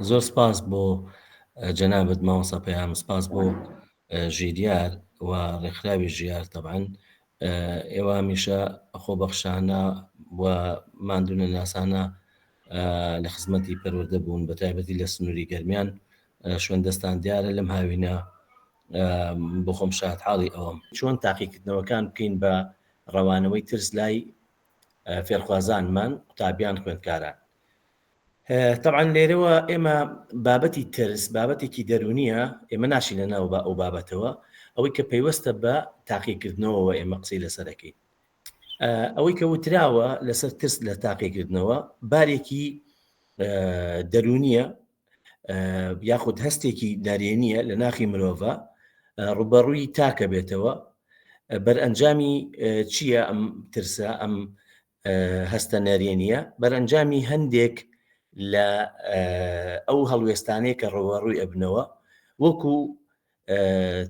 زۆر سپاس بۆ جەنابت مامۆستا پەیام، سپاس بۆ ژیریار و ڕێکخراوی ژیار تەبعەن ئێوە هەمیشە خۆبەخشانە و ماندوونەناسانە لە خزمەتی پەروەردە بوون بە تایبەتی لە سنووری گەرمیان شوێن دەستان دیارە لەم هاوینە بۆ خۆم شاد حاڵی ئەوەم. چۆن تاقیکردنەوەکان بکەین بە ڕەوانەوەی ترس لای فێرخوازانمان قوتابیان خوێندکاران تەبعەن لێرەوە ئێمە بابەتی ترس بابەتێکی دەرونیە ئێمە ناشینە ناو بە ئەو بابەتەوە ئەوەی کە پەیوەستە بە تاقیکردنەوەوە ئێمە قسەی لەسەرەکەین ئەوەی کە وتراوە لەسەر ترس لە تاقیکردنەوە بارێکی دەرونیە یاخود هەستێکی نارێنیە لە ناخی مرۆڤە ڕوبەڕووی تاکە بێتەوە بەرئەنجامی چییە ئەم ترسە ئەم هەستە نەرێنییە بەرەنجامی هەندێک لە ئەو هەڵوێستانەیە کە ڕووبەڕووی ئەبنەوە وەکو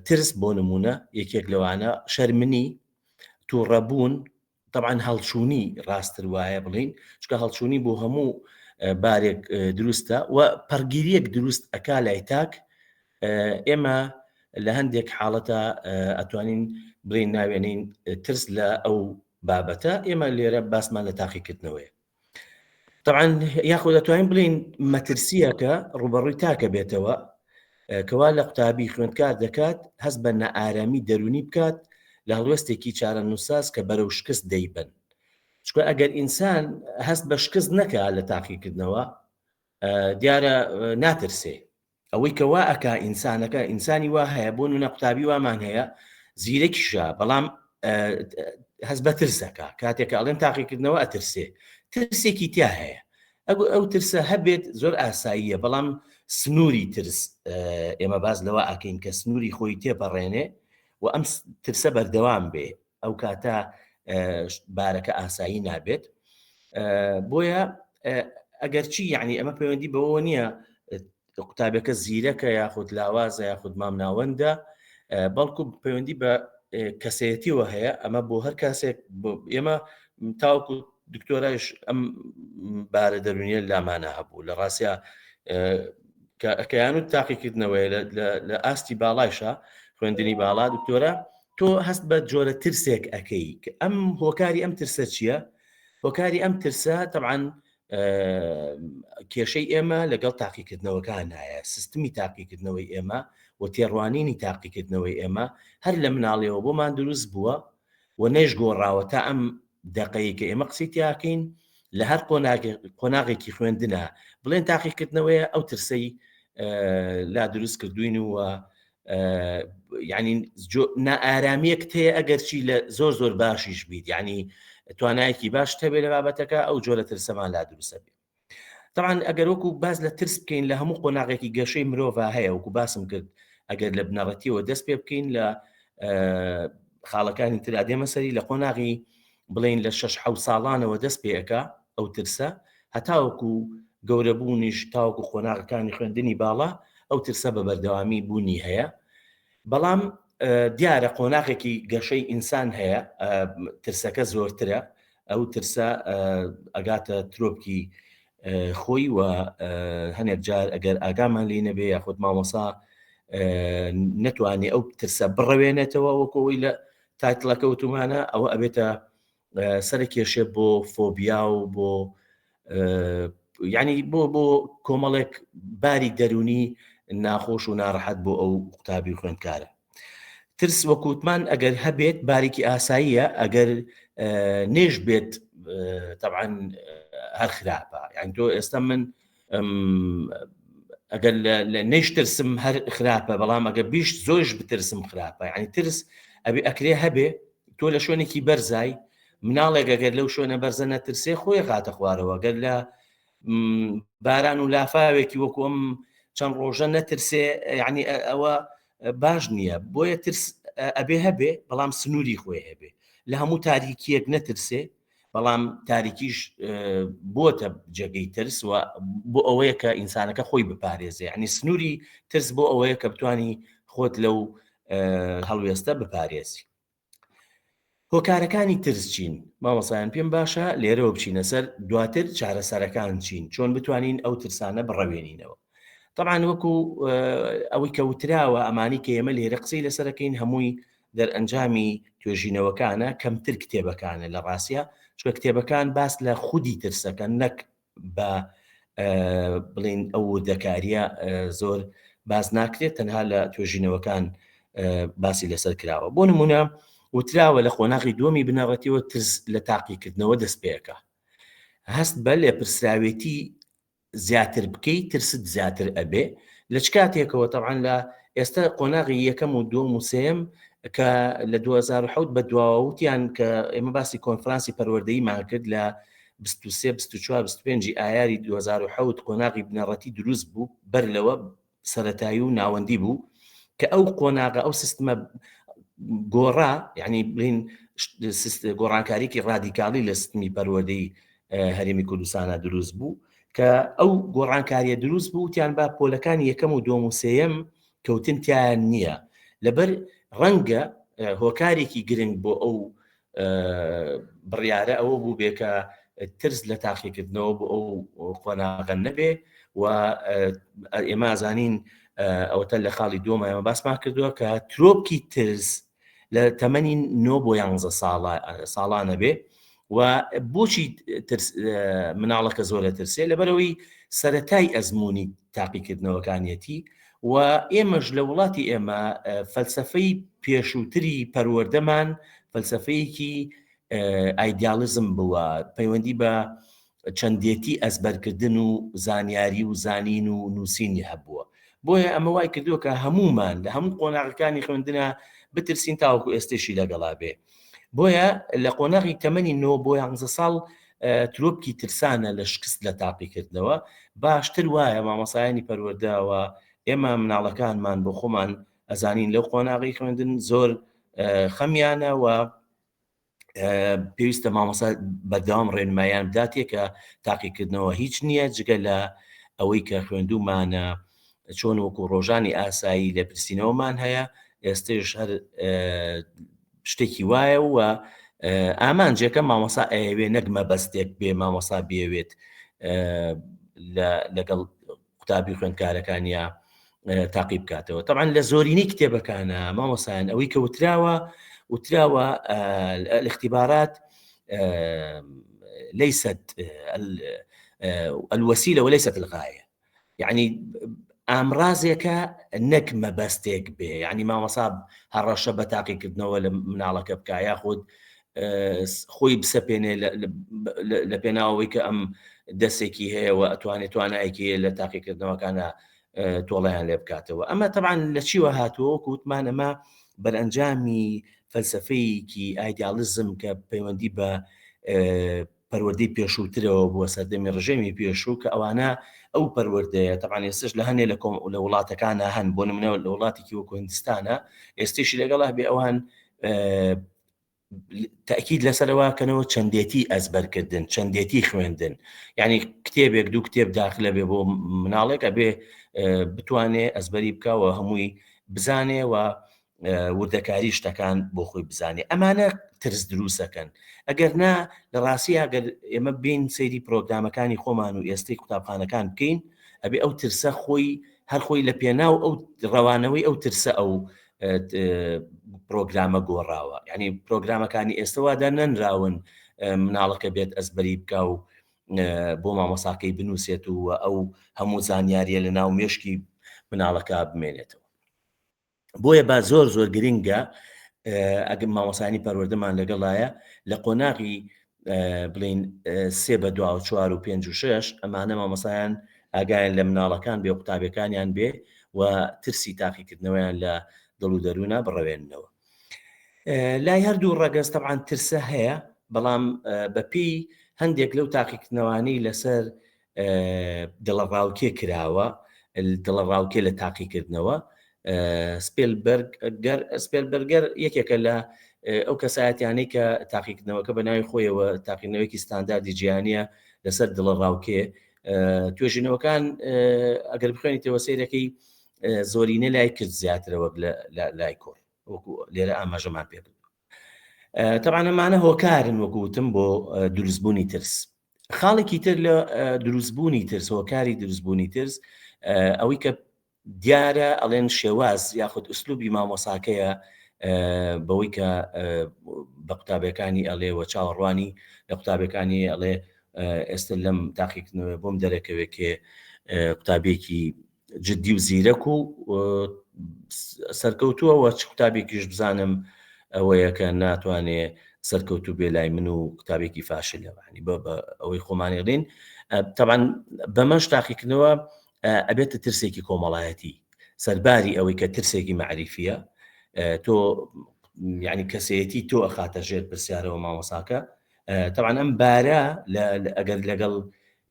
ترس بۆ نمونە یەکێک لەوانە شەرمنی تووڕەبوون طبعا هەڵچوونی ڕاستتر وایە بڵین چکە هەڵچوونی بۆ هەموو بارێک دروستە و پەرگیریەک دروست ئەکا لای تاک ئێمە لە هەندێک حاڵەتە ئەتوانین بڵین ناوێنین ترس لە ئەو بابەتە ئێمە لێرە باسمان لە تاقیکردنەوەیە طبعا یاخۆ دەتوانین بڵین مەترسیەکە ڕوبەڕووی تاکە بێتەوە کەوا لە قوتابی خوێندکار دەکات هەست بە نائارامی دەرونی بکات لە هەڵوێستێکی چارەنووساز کە بەرەو شکست دەیبن چکە ئەگەر ئینسان هەست بە شکست نەکە لە تاقیکردنەوە دیارە ناترسێ ئەوەی کە وا ئەکا ئینسانەکە ئینسانی وا هەیە بۆ نمونە قوتابی وامان هەیە زیرەکیشە بەڵام هەست بە ترسەکە کاتێک کە ئەڵێن تاقیکردنەوە ئەترسێ ترسێکی تیا هەیە ئەگو ئەو ترسە هەبێت زۆر ئاساییە بەڵام سنووری ترس ئێمە باز لەوە ئەکەین کە سنووری خۆی تێپەڕێنێ و ئەم ترسە بەردەوام بێ ئەو کاتە بارەکە ئاسایی نابێت بۆیە ئەگەرچی یعنی ئەمە پەیوەندی بەوە نییە قوتابەکە زیرەکە یاخود لاوازە یاخود مام ناوەندە بەڵکو پەیوەندی بە کەسەیەتیەوە هەیە ئەمە بۆ هەر کاسێک ئێمە تاوەکو دکتۆرایش ئەم بارە دەرونیە لامانە هەبوو لە ڕاستە کەیان و تاقیکردنەوەی لە ئاستی باڵایشە خوێندنی باڵا دکتۆرە تۆ هەست بە جۆرە ترسێک ئەکەی کە ئەم هۆکاری ئەم ترسە چییە؟ هۆکاری ئەم ترسە تەبعەن کێشەی ئێمە لەگەڵ تاقیکردنەوەکان هەیە سیستمی تاقیکردنەوەی ئێمە و تێڕوانینی تاقیکردنەوەی ئێمە هەر لە مناڵیەوە بۆمان دروست بووە و نەیش گۆڕاوە تا ئەم دەقەی کە ئێمە قسەی تیاکەین لە هەر قۆناغێکی خوێندنە بڵێن تاقیکردنەوەیە ئەو ترسەی لا دروست کردوین و یعنی نائارامیەک تەیە ئەگەرچی لە زۆر زۆر باشیش بیت یعنی توانایەکی باش تەبێ لە بابەتەکە ئەو جۆرە ترسەمان لا دروستە بێ طبعا ئەگەر وەکو باز لە ترس بکەین لە هەموو قۆناغێکی گەشەی مرۆڤ هەیە وەکو باسم کرد ئەگەر لە بنەڕەتیەوە دەست پێ بکەین لە خاڵەکانی ترا دێمە سەری لە قۆناغی بڵین لە 6 حە ساڵانەوە دەست پێەکە ئەو ترسە هەتاوەکو گەورەبوونیش تاوەکو قۆناغەکانی خوێندنی باڵا ئەو ترسە بە بەردەوامی بوونی هەیە بەڵام دیارە قۆناغێکی گەشەی ئینسان هەیە ترسەکە زۆرترە ئەو ترسە ئەگاتە ترۆپکی خۆی و هەنێک جار ئەگەر ئاگامان لی نەبێ یاخود مامۆسا نەتوانێ ئەو ترسە بڕەوێنێتەوە وەکەوەی لە تایتڵەکە وتومانە ئەوە ئەبێتە سەرە کێشێ بۆ فۆبیا و بۆ یعنی بۆ بۆ کۆمەڵێک باری دەرونی ناخۆش و ناڕەحەت بۆ ئەو قوتابی و خوێندکارە ترس وەکوتمان ئەگەر هەبێت بارێکی ئاساییە ئەگەر نێژ بێت طبعا هەر خراپە یان تۆ ئێستا من ئەگەر لە نێش ترسم هەر خراپە بەڵام ئەگەر بیش زۆرش بترسم خراپە یعنی ترس ئەبێ ئەکرێ هەبێ تۆ لە شوێنێکی بەرزای مناڵێک ئەگەر لەو شوێنە بەرزە نەترسێ خۆی خاتە خوارەوە گەر لە باران و لافاوێکی وەکو ئەم چەند ڕۆژە نەترسێ یعنی ئەوە باش نییە بۆیە ترس ئەبێ هەبێ بەڵام سنووری خۆی هەبێ لە هەموو تاریکیەک نەترسێ بەڵام تاریکیش بۆتە جێگەی ترس و بۆ ئەوەیە کە ئینسانەکە خۆی بپارێزێ ینی سنووری ترس بۆ ئەوەیە کە بتانی خۆت لەو هەڵوێستە بپارێزی هۆکارەکانی ترس چین مامۆسایان پێم باشە لێرەوە بچینە سەر دواتر چارەسەرەکان چین چۆن بتوانین ئەو ترسانە بڕەوێنینەوە. تەبعەن وەکو ئەوەی کە وتراوە ئەمانی کە ئێمە لێرە قسەی لەسەرەکەین هەمووی دەرئەنجامی توێژینەوەکانە کەمتر کتێبەکانە لە ڕاستە چونکە کتێبەکان باس لە خودی ترسەکەن نەک بە بڵین ئەو وردەکاریە زۆر باس ناکرێت تەنها لە توێژینەوەکان باسی لەسەر کراوە بۆ نمونە وتراوە لە قۆناغی دووەمی بنەڕەتیەوە ترس لە تاقیکردنەوە دەست پێەکە هەست بە لێپرسراوێتی زیاتر بکەی ترست زیاتر ئەبێ لە چ کاتێکەوە تەبعەن لە ئێستا قۆناغی یەکەم و دووەم و سێم کە لە 2007 بە دواوە وتیان کە ئێمە باسی کۆنفرانسی پەروەردەییمان کرد لە 23 24 25 ئایاری 2007 قۆناغی بنەڕەتی دروست بوو بەر لەوە سەتایی و ناوەندی بوو کە ئەو قۆناغە ئەو سیستمە گۆڕا یعنی بڵین گۆڕانکاریکی ڕادیکاڵی لە سیستمی پەروەردەی هەرێمی کوردستانە دروست بوو کە ئەو گۆڕانکاریە دروست بوو وتیان با پۆلەکانی یەکەم و دووەم و سێیەم کەوتن تیان نییە لەبەر ڕەنگە هۆکارێکی گرنگ بۆ ئەو بڕیارە ئەوە بوو بێ کە ترس لە تاقیکردنەوە بۆ ئەو قۆناغە نەبێ و ئێمە ئازانین ئەوەتە لە خاڵی دووەمە ئێمە باسمان کردووە کە ترۆپکی ترس لە تەمەنی 9 بۆ 11 ساڵە ساڵانە بێ و بۆچی مناڵەکە زۆر لە ترسێ لەبەرەوەی سەتای ئەزمموی تاقیکردنەوەکانیەتی و ئێمەش لە وڵاتی ئێمە فەلسفەی پێشووتری پەروەردەمان فەلسفەیەکی ئایدیالیزم بووە پەیوەندی بە چەندێتی ئەزبەرکردن و زانیاری و زانین و نووسینی هەبووە بۆیە ئەمە وای کردووە کە هەموومان لە هەموو قۆناغەکانی خوێندنە بترسین تاوەکو ئێستێشی لەگەڵا بێ بۆیە لە قۆناغی تەمەنی 9 بۆ 11 ساڵ ترۆپکی ترسانە لە شکست لە تاقیکردنەوە باشتر وایە مامۆسایانی پەروەردەوە ئێمە مناڵەکانمان بۆ خۆمان ئەزانین لەو قۆناغی خوێندن زۆر خەمیانە و پێویستە مامۆسا بەردەوام ڕێنمایان بداتێ کە تاقیکردنەوە هیچ نییە جگە لە ئەوەی کە خوێندومانە چۆن وەکو ڕۆژانی ئاسایی لێپرسینەوەمان هەیە ئێستش هەر شتێکی وایە و ئامانجێکە مامۆسا ئەیەوێ نەک مەبەستێک بێ مامۆسا بێوێت لەگەڵ قوتابی خوێندکارەکانیا تاقی بکاتەوە طبعا لە زۆرینەی کتێبەکانە مامۆسایان ئەوەی کە وتراوە وتراوە الاختبارات ليست الوسيله وليست الغايه یعنی ئامرازێکە نەک مەبەستێک بێ یعنی مامۆسا هەڕەشە بە تاقیکردنەوە لە مناڵەکە بکە یاخود خۆی بسەپێنێ لە پێناوەوەی کە ئەم دەستێکی هەیە و ئەتوانێت توانایەکی هەیە لە تاقیکردنەوەکانە تۆڵیان لێ بکاتەوە ئەمە تەبان لە چیوە هاتووە وەکو وتمان ئەمە بەرئەنجامی فەلسفەیەکی ئایدیالیزم کە پەیوەندی بە پەروەردەی پێشووترەوە بووە سەردەمی ڕژێمی پێشوو کە ئەوانە ئەو پەروەردەیە تەبعەن ئێستش لە هەنێ لە کۆم لە وڵاتەکانە هەن بۆ نمونە لە وڵاتێکی وەکو هندستانە ئێستیشی لەگەڵا بێ ئەوان تاکید لەسەرەوە کەنەوە چەندێتی ئەزبەرکردن چەندێتی خوێندن یعنی کتێبێک دوو کتێب داخلە بێ بۆ مناڵێک ئەبێ بتوانێ ئەزبەری بکەوە هەمووی بزانێ و وردەکاری شتەکان بۆ خۆی بزانێ ئەمانە ترس دروستەکەن ئەگەر نا لە ڕاستی ئەگەر ئێمە بین سەیری پرۆگرامەکانی خۆمان و ئێستەی قوتابخانەکان بکەین ئەبێ ئەو ترسە خۆی هەر خۆی لە پێناو ئەو ڕەوانەوەی ئەو ترسە ئەو پرۆگرامە گۆڕاوە یعنی پرۆگرامەکانی ئێستەوادا نەنراون مناڵەکە بێت ئەزبەری بکە و بۆ مامۆساکەی بنووسێت و ئەو هەموو زانیاریە لە ناو مێشکی مناڵەکە بمێنێتەوە بۆیە با زۆر زۆر گرنگە ئەگەر مامۆسانی پەروەردەمان لەگەڵایە لە قۆناغی بڵین سێ بە دو و چوار و پێنج و شش ئەمانە مامۆسایان ئاگایان لە مناڵەکان بێ قوتابەکانیان بێ و ترسی تاقیکردنەوەیان لە دڵ و دەروونە بڕەوێننەوە لای هەردوو ڕەگەز تەبعەن ترسە هەیە بەڵام بەپێی هەندێک لەو تاقیکردنەوانەی لەسەر دڵەڕاوکێ کراوە دڵەڕاوکێ لە تاقیکردنەوە سپێلبەرگەر سپێلبەرگەر یەکێکە لە ئەو کەسایەتیانەی کە تاقیکردنەوەکە بە ناوی خۆیەوە تاقینەوەیەکی ستانداردی جیهانیە لەسەر دڵەڕاوکێ توێژینەوەکان ئەگەر بخوێنیتەوە سەیرەکەی زۆرینە لای کرد زیاترە وەک لای کۆڕ وەکو لێرە ئاماژەمان پێ کرد تەبعەن ئەمانە هۆکارن وەکو وتم بۆ دروستبوونی ترس. خاڵێکی تر لە دروستبوونی ترس، هۆکاری دروستبوونی ترس ئەوەی کە دیارە ئەڵێن شێواز یاخود ئوسلوبی مامۆساکەیە بەوەی کە بە قوتابیەکانی ئەڵێ و چاوەڕوانی لە قوتابیەکانی ئەڵێ ئێستا لەم تاقیکردنەوە بۆم دەرەکەوێت کێ قوتابیەکی جدی و زیرەک و سەرکەوتووە و چ قوتابێکیش بزانم ئەوەیە کە ناتوانێ سەرکەوتوو بێ لای من و قوتابێکی فاشلە ینی بە ئەوەی خۆمانی ڵین تەبعەن بەمەش تاقیکردنەوە ئەبێتە ترسێکی کۆمەڵایەتی سەرباری ئەوەی کە ترسێکی مەعریفیە تۆ یعنی کەسێتی تۆ ئەخاتە ژێر پرسیارەوە مامۆساکە تەبعەن ئەم بارە ئەگەر لەگەڵ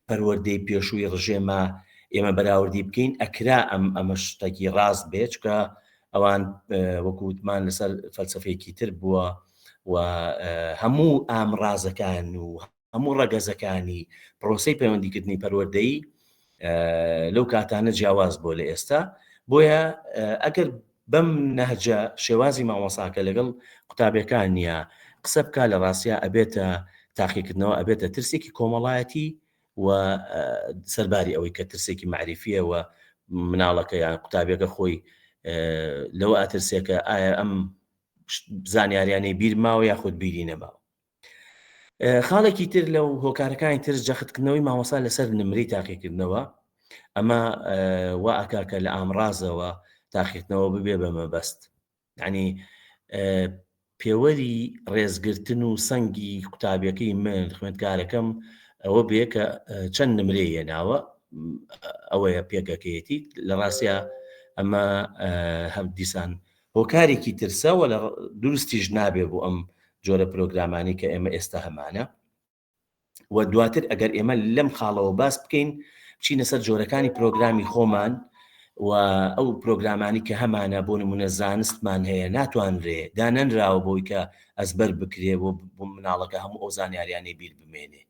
پەروەردەی پێشووی ڕژێما ئێمە بەراوردی بکەین ئەکرا ئەم ئەمە شتێکی ڕاست بێ چکە ئەوان وەکو وتمان لەسەر فەلسفەیەکی تر بووە و هەموو ئامرازەکان و هەموو ڕەگەزەکانی پرۆسەی پەیوەندیکردنی پەروەردەیی لەو کاتانە جیاواز بۆ لە ئێستا بۆیە ئەگەر بەم نەهجە شێوازی مامۆساکە لەگەڵ قوتابیەکانیا قسە بکا لە ڕاستیا ئەبێتە تاقیکردنەوە ئەبێتە ترسێکی کۆمەڵایەتی و سەرباری ئەوەی کە ترسێکی مەعریفیە و مناڵەکە یان قوتابیەکە خۆی لەوە ئەترسێکە ئایا ئەم زانیاریانەی بیر ماوە یاخود بیری نەماوە. خاڵێکی تر لەو هۆکارەکانی ترس جەختکردنەوەی مامۆستا لەسەر نمرەی تاقیکردنەوە ئەمە وا ئەکا کە لە ئامڕازەوە تاقیکردنەوە ببێ بە مەبەست یعنی پێوەری ڕێزگرتن و سەنگی قوتابیەکەی من خوێندکارەکەم ئەوە بێ کە چەند نمرەی هێناوە ئەوەیە پێگەکەیەتی لە ڕاستە ئەمە هەم دیسان هۆکارێکی ترسە و لە دروستیش نابێ بۆ ئەم جۆرە پرۆگرامانەی کە ئێمە ئێستا هەمانە و دواتر ئەگەر ئێمە لەم خاڵەوە باس بکەین بچینە سەر جۆرەکانی پرۆگرامی خۆمان و ئەو پرۆگرامانی کە هەمانە بۆ نمونە زانستمان هەیە ناتوانرێ دانەنراوە بۆی کە ئەزبەر بکرێ بۆ بۆ مناڵەکە هەموو ئەو زانیاریانەی بیر بمێنێ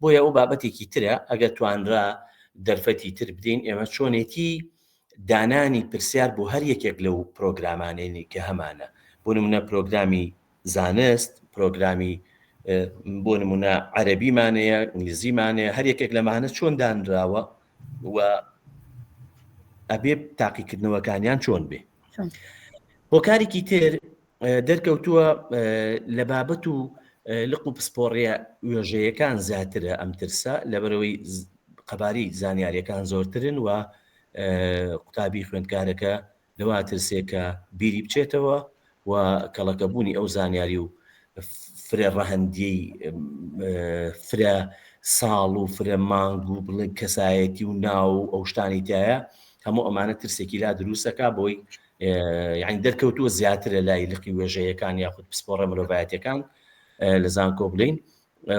بۆیە ئەو بابەتێکی ترە ئەگەر توانرا دەرفەتی تر بدەین ئێمە چۆنێتی دانانی پرسیار بۆ هەر یەکێک لەو پرۆگرامانەی کە هەمانە بۆ نمونە پرۆگرامی زانست پرۆگرامی بۆ نمونە عەربیمانەیە ئینگلیزیمانەیە هەر یەکێک لەمانە چۆن دانراوە و ئەبێ تاقیکردنەوەکانیان چۆن بێ هۆکارێکی تر دەرکەوتووە لە بابەت و لق و پسپۆڕیە وێژەیەکان زیاترە ئەم ترسە لەبەرەوەی قەباری زانیاریەکان زۆرترن و قوتابی خوێندکارەکە لەوە ئەترسێ کە بیری بچێتەوە و کەڵەکەبوونی ئەو زانیاری و فرە ڕەهەندیەی فرە ساڵ و فرە مانگ و بڵێن کەسایەتی و ناو و ئەو شتانی تایە هەموو ئەمانە ترسێکی لا دروستەکە بۆی یعنی دەرکەوتووە زیاترە لای لقی وێژەیەکان یاخود پسپۆڕە مرۆڤایەتەکان لە زانکۆ بڵین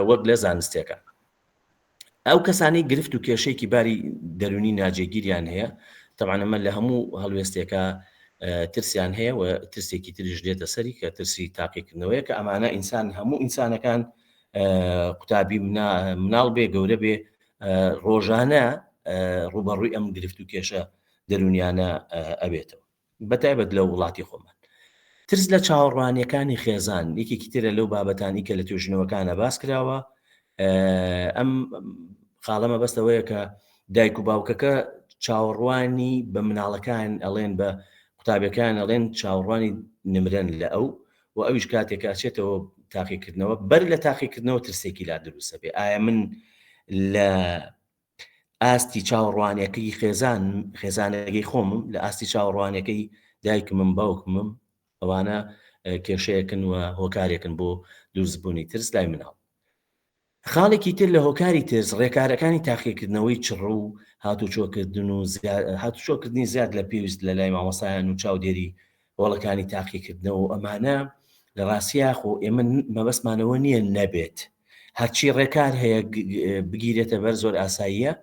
وەک لە زانستەکان ئەو کەسانەی گرفت و کێشەیەکی باری دەروونی ناجێگیریان هەیە تەبعەن ئەمە لە هەموو هەڵوێستێکە ترسیان هەیە و ترسێکی تریش دێتە سەری کە ترسی تاقیکردنەوەیە کە ئەمانە ئینسان هەموو ئینسانەکان قوتابی مناڵ بێ گەورە بێ ڕۆژانە ڕوبەڕووی ئەم گرفت و کێشە دەرونیانە ئەبێتەوە. بەتایبەت لە وڵاتی خۆمان. ترس لە چاوەڕوانیەکانی خێزان یەکێکی ترە لەو بابەتانی کە لە توێژینەوەکانە باس کراوە ئەم خاڵە مەبەستەوەیە کە دایک و باوکەکە چاوەڕوانی بە مناڵەکان ئەڵێن بە قوتابیەکان ئەڵێن چاوەڕوانی نمرەن لە ئەو و ئەویش کاتێک ئەچێتەوە تاقیکردنەوە بەر لە تاقیکردنەوە ترسێکی لا دروستە بێ ئایا من لە ئاستی چاوەڕوانیەکەی خێزان خێزانەکەی خۆمم لە ئاستی چاوەڕوانەکەی دایکمم باوکمم ئەوانە کێشەیەکن و هۆکارێکن بۆ دروستبوونی ترس لای مناڵ خاڵێکی تر لە هۆکاری ترس ڕێکارەکانی تاقیکردنەوەی چڕ و هاتوچۆکردن و هاتوچۆکردنی زیاد لە پێویست لە لای مامۆسایان و چاودێری هۆڵەکانی تاقیکردنەوە و ئەمانە لە ڕاستیا خۆ ئێمە مەبەستمانەوە نییە نەبێت هەرچی ڕێکار هەیە بگیرێتە بەر زۆر ئاساییە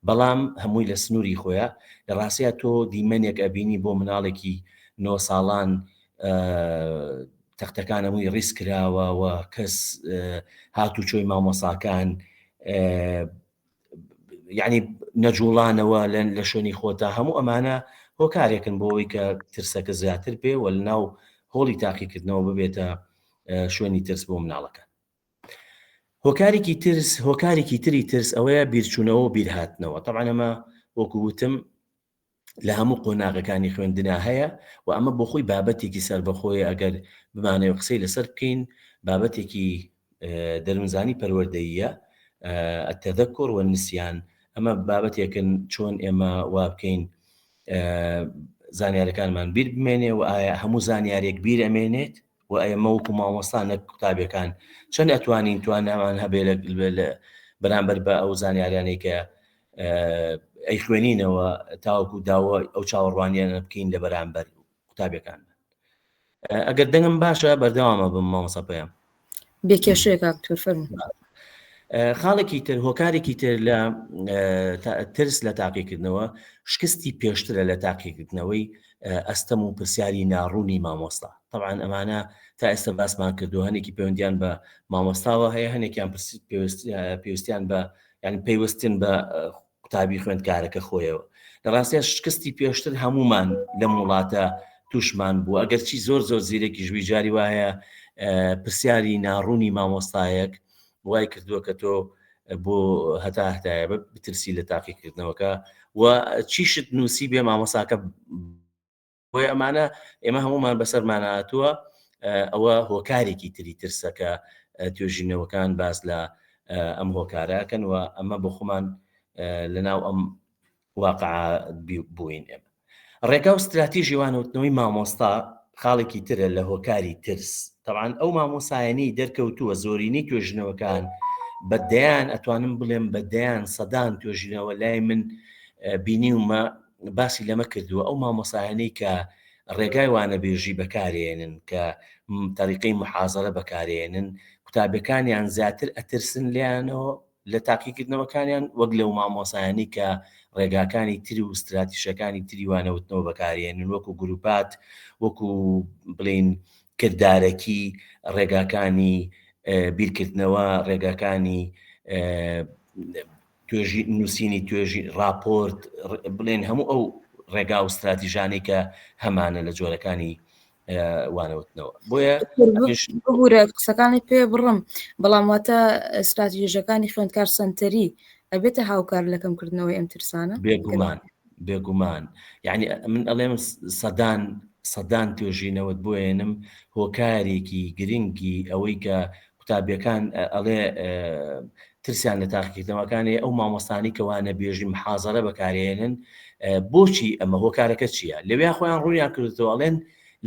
بەڵام هەمووی لە سنووری خۆیە لە ڕاستیا تۆ دیمەنێک ئەبینی بۆ مناڵێکی نۆ ساڵان تەختەکان هەمووی ڕیز کراوە و کەس هاتوچۆی مامۆساکان یعنی نەجوڵانەوە لە شوێنی خۆتا هەموو ئەمانە هۆکارێکن بۆ ئەوەی کە ترسەکە زیاتر بێ و لە ناو هۆڵی تاقیکردنەوە ببێتە شوێنی ترس بۆ مناڵەکە. هۆکارێکی ترس هۆکارێکی تری ترس ئەوەیە بیرچوونەوە و بیرهاتنەوە تەبعەن ئەمە وەکو وتم لە هەموو قۆناغەکانی خوێندنا هەیە و ئەمە بۆ خۆی بابەتێکی سەربەخۆیە ئەگەر بمانەوێت قسەی لەسەر بکەین بابەتێکی دەروونزانی پەروەردەییە التذکر والنسیان ئەمە بابەتێکن چۆن ئێمە وا بکەین زانیارەکانمان بیر بمێنێ و ئایا هەموو زانیارێک بیر ئەمێنێت و ئێمە وەکو مامۆستا نەک قوتابیەکان چەند ئەتوانین توانامان هەبێ لە بەرامبەر بە ئەو زانیاریانەی کە ئەیخوێنینەوە تاوەکو داوە ئەو چاوەڕوانیانە بکەین لە بەرامبەر قوتابیەکان ئەگەر دەنگم باشە بەردەوامە بم مامۆستا پەیام. بێ کێشەیە کاک دکتۆر فەرموو. خاڵێکی تر هۆکارێکی تر لە ترس لە تاقیکردنەوە شکستی پێشترە لە تاقیکردنەوەی ئەستەم و پرسیاری ناڕوونی مامۆستا طبعا ئەمانە تا ئێستا باسمان کردو هەنێکی پەیوەندیان بە مامۆستاوە هەیە هەنێکیان پێویستیان بە یعنی پەیوەستن بە قوتابی خوێندکارەکە خۆیەوە لە ڕاستیا شکستی پێشتر هەمومان لەم وڵاتە توشمان بوو ئەگەرچی زۆر زۆر زیرەکیش بی جاری وایە پرسیاری ناڕوونی مامۆستایەک وای کردووە کە تۆ بۆ هەتا هەتایە بترسی لە تاقیکردنەوەکە و چیشت نووسی بێ مامۆساکە بۆیە ئەمانە ئێمە هەمومان بەسەرمان هاتووە ئەوە هۆکارێکی تری ترسە کە توێژینەوەکان باس لە ئەم هۆکارەکەن و ئەمە بۆ خۆمان لەناو ئەم واقع بووین ئێمە ڕێگا و ستراتیژی وانەوتنەوەی مامۆستا خاڵێکی ترە لە هۆکاری ترس تەبعەن ئەو مامۆسایانەی دەرکەوتووە زۆرینەی توێژینەوەکان بە دەیان ئەتوانم بڵێم بە دەیان سەدان توێژینەوە لای من بینیومە باسی لەمە کردووە ئەو مامۆسایانەی کە ڕێگای وانەبێژی بەکارێنن کە تەریقەی محازەرە بەکارێنن قوتابیەکانیان زیاتر ئەترسن لێیانەوە لە تاقیکردنەوەکانیان وەک لەو مامۆسایانی کە ڕێگاکانی تر و ستراتیژەکانی تری وانەوتنەوە بەکارێنن وەکو گروپات وەکو بڵین کردارەکی ڕێگاکانی بیرکردنەوە ڕێگاکانی توێژی نووسینی توێژی ڕاپۆرت بڵێن هەموو ئەو ڕێگا و ستراتیژانەی کە هەمانە لە جۆرەکانی وانەوتنەوە بۆیە ببورە قسەکانی پێ بڕم بەڵام واتە ستراتیژەکانی خوێندکار سەنتەری ئەبێتە هاوکار لە کەمکردنەوەی ئەم ترسانە؟ بێگومان بێگومان یعنی من ئەڵێم سەدان سەدان توێژینەوەت بۆێنم هۆکارێکی گرنگی ئەوەی کە قوتابیەکان ئەڵێ ترسیان لە تاقیکردنەوەکانی ئەو مامۆستانی کە وانەبێژی محازەرە بەکارێنن بۆچی ئەمە هۆکارەکە چییە لەویا خۆیان ڕوونیان کردەوە ئەڵێن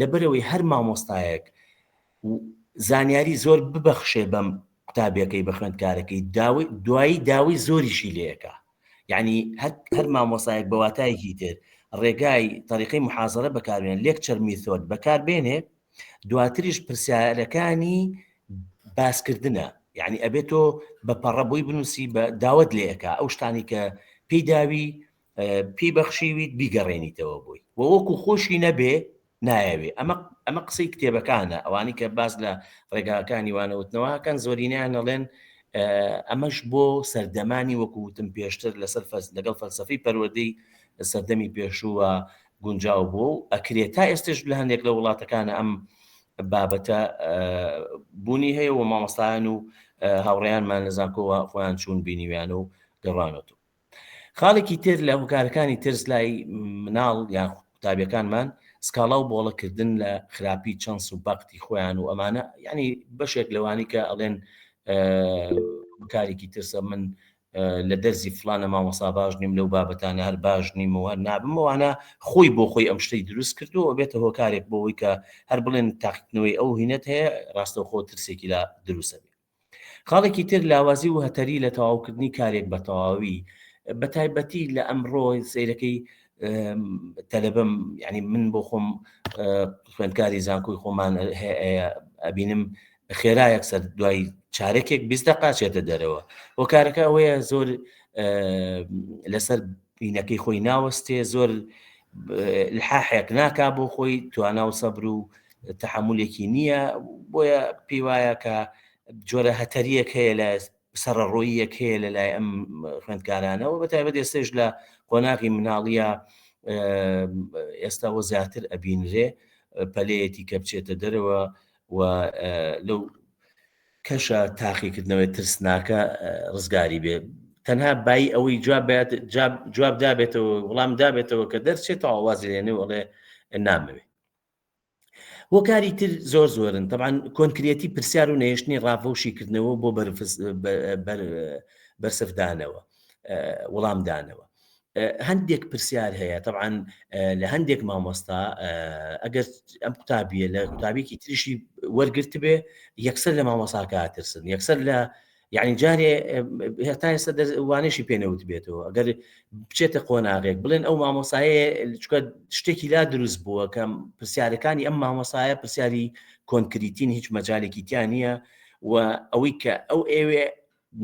لەبەرەوەی هەر مامۆستایەک زانیاری زۆر ببەخشێ بەم قوتابیەکەی بە خوێندکارەکەی داوی دوایی داوی زۆریشی لەکە یعنی هەر مامۆسایەک بە واتایەکی تر ڕێگای تەریقی محازەرە بەکاربێن lecture method بەکاربێنێ دواتریش پرسیارەکانی باسکردنە یعنی ئەبێت تۆ بە پەڕە بۆی بنووسی بە داوت لێەکە ئەو شتانی کە پێی داوی پێی بەخشیویت بیگەڕێنیتەوە بۆی و وەکو خۆشی نەبێ نایەوێ ئەمە ئەمە قسەی کتێبەکانە ئەوانی کە باس لە ڕێگاکانی وانەوتنەوەکەن زۆرینیان ئەڵێن ئەمەش بۆ سەردەمانی وەکو وتم پێشتر لەسەر لەگەڵ فەلسفەی پەروەردەی سەردەمی پێشووە گونجاو بووە و ئەکرێ تا ئێستش لە هەندێک لە وڵاتەکانە ئەم بابەتە بوونی هەیە و مامۆستایان و هاوڕێیانمان لە زانکۆوە خۆیان چوون بینیویان و گەڕانەوە. خاڵێکی تر لە هۆکارەکانی ترس لای مناڵ یان قوتابیەکانمان سکاڵا و بۆڵەکردن لە خراپی چەنس و بەختی خۆیان و ئەمانە یعنی بەشێک لەوانی کە ئەڵێن هۆکارێکی ترسە من لە دەرزی فلانە مامۆسا باش نیم لەو بابەتانە هەر باش نیم و هەر نابم ئەوانە خۆی بۆ خۆی ئەم شتەی دروست کردو بێتە هۆکارێک بۆ ئەوەی کە هەر بڵێن تاقیکردنەوەی ئەو هینەت هەیە ڕاستەوخۆ ترسێکی لا دروستە بێ خاڵێکی تر لاوازی و هەتەری لە تەواوکردنی کارێک بە تەواوی بە تایبەتی لە ئەمڕۆ سەیرەکەی تەلەبم یعنی من بۆ خۆم خوێندکاری زانکۆی خۆمان ئەبینم خێرا یەکسەر دوای چارەکێک 20 دقا چێتە دەرەوە هۆکارەکە ئەوەیە زۆر لەسەر بینەکەی خۆی ناوەستێ زۆر الحاحێک ناکا بۆ خۆی توانا و سەبر و تەحملێکی نییە بۆیە پێی وایە کە جۆرە هەتەریەک هەیە لە سەرەڕۆییەک هەیە لە لای ئەم خوێندکارانەوە بە تایبەت ئێستاش لە قۆناغی مناڵیە ئێستاوە زیاتر ئەبینرێ پەلەیەتی کە بچێتە دەرەوە و لەو. کەشە تاقیکردنەوەی ترسناکە ڕزگاری بێ تەنها بای ئەوەی جواب جواب دابێتەوە وەڵام دابێتەوە کە دەرچێتەوە وازی لێنێ و ئەڵێ نامەوێ. هۆکاری تر زۆر زۆرن تەبعەن کۆنکرێتی پرسیار و نەهێشتنی ڕاڤە و شیکردنەوە بۆ بەرسڤدانەوە وەڵامدانەوە. هەندێک پرسیار هەیە تەبعەن لە هەندێک مامۆستا ئەگەر ئەم قوتابیە لە قوتابیکی تریشی وەرگرت بێ یەکسەر لە مامۆساکە ترسن یەکسەر لە یعنی جارێ هێتا ئێستا وانێشی پێنەوت بێتەوە ئەگەر بچێتە قۆناغێک بڵێن ئەو مامۆسایە چکە شتێکی لا دروست بووە کە پرسیارەکانی ئەم مامۆسایە پرسیاری کۆنکریتین هیچ مەجالێکی تیا نییە و ئەوەی کە ئەو ئێوێ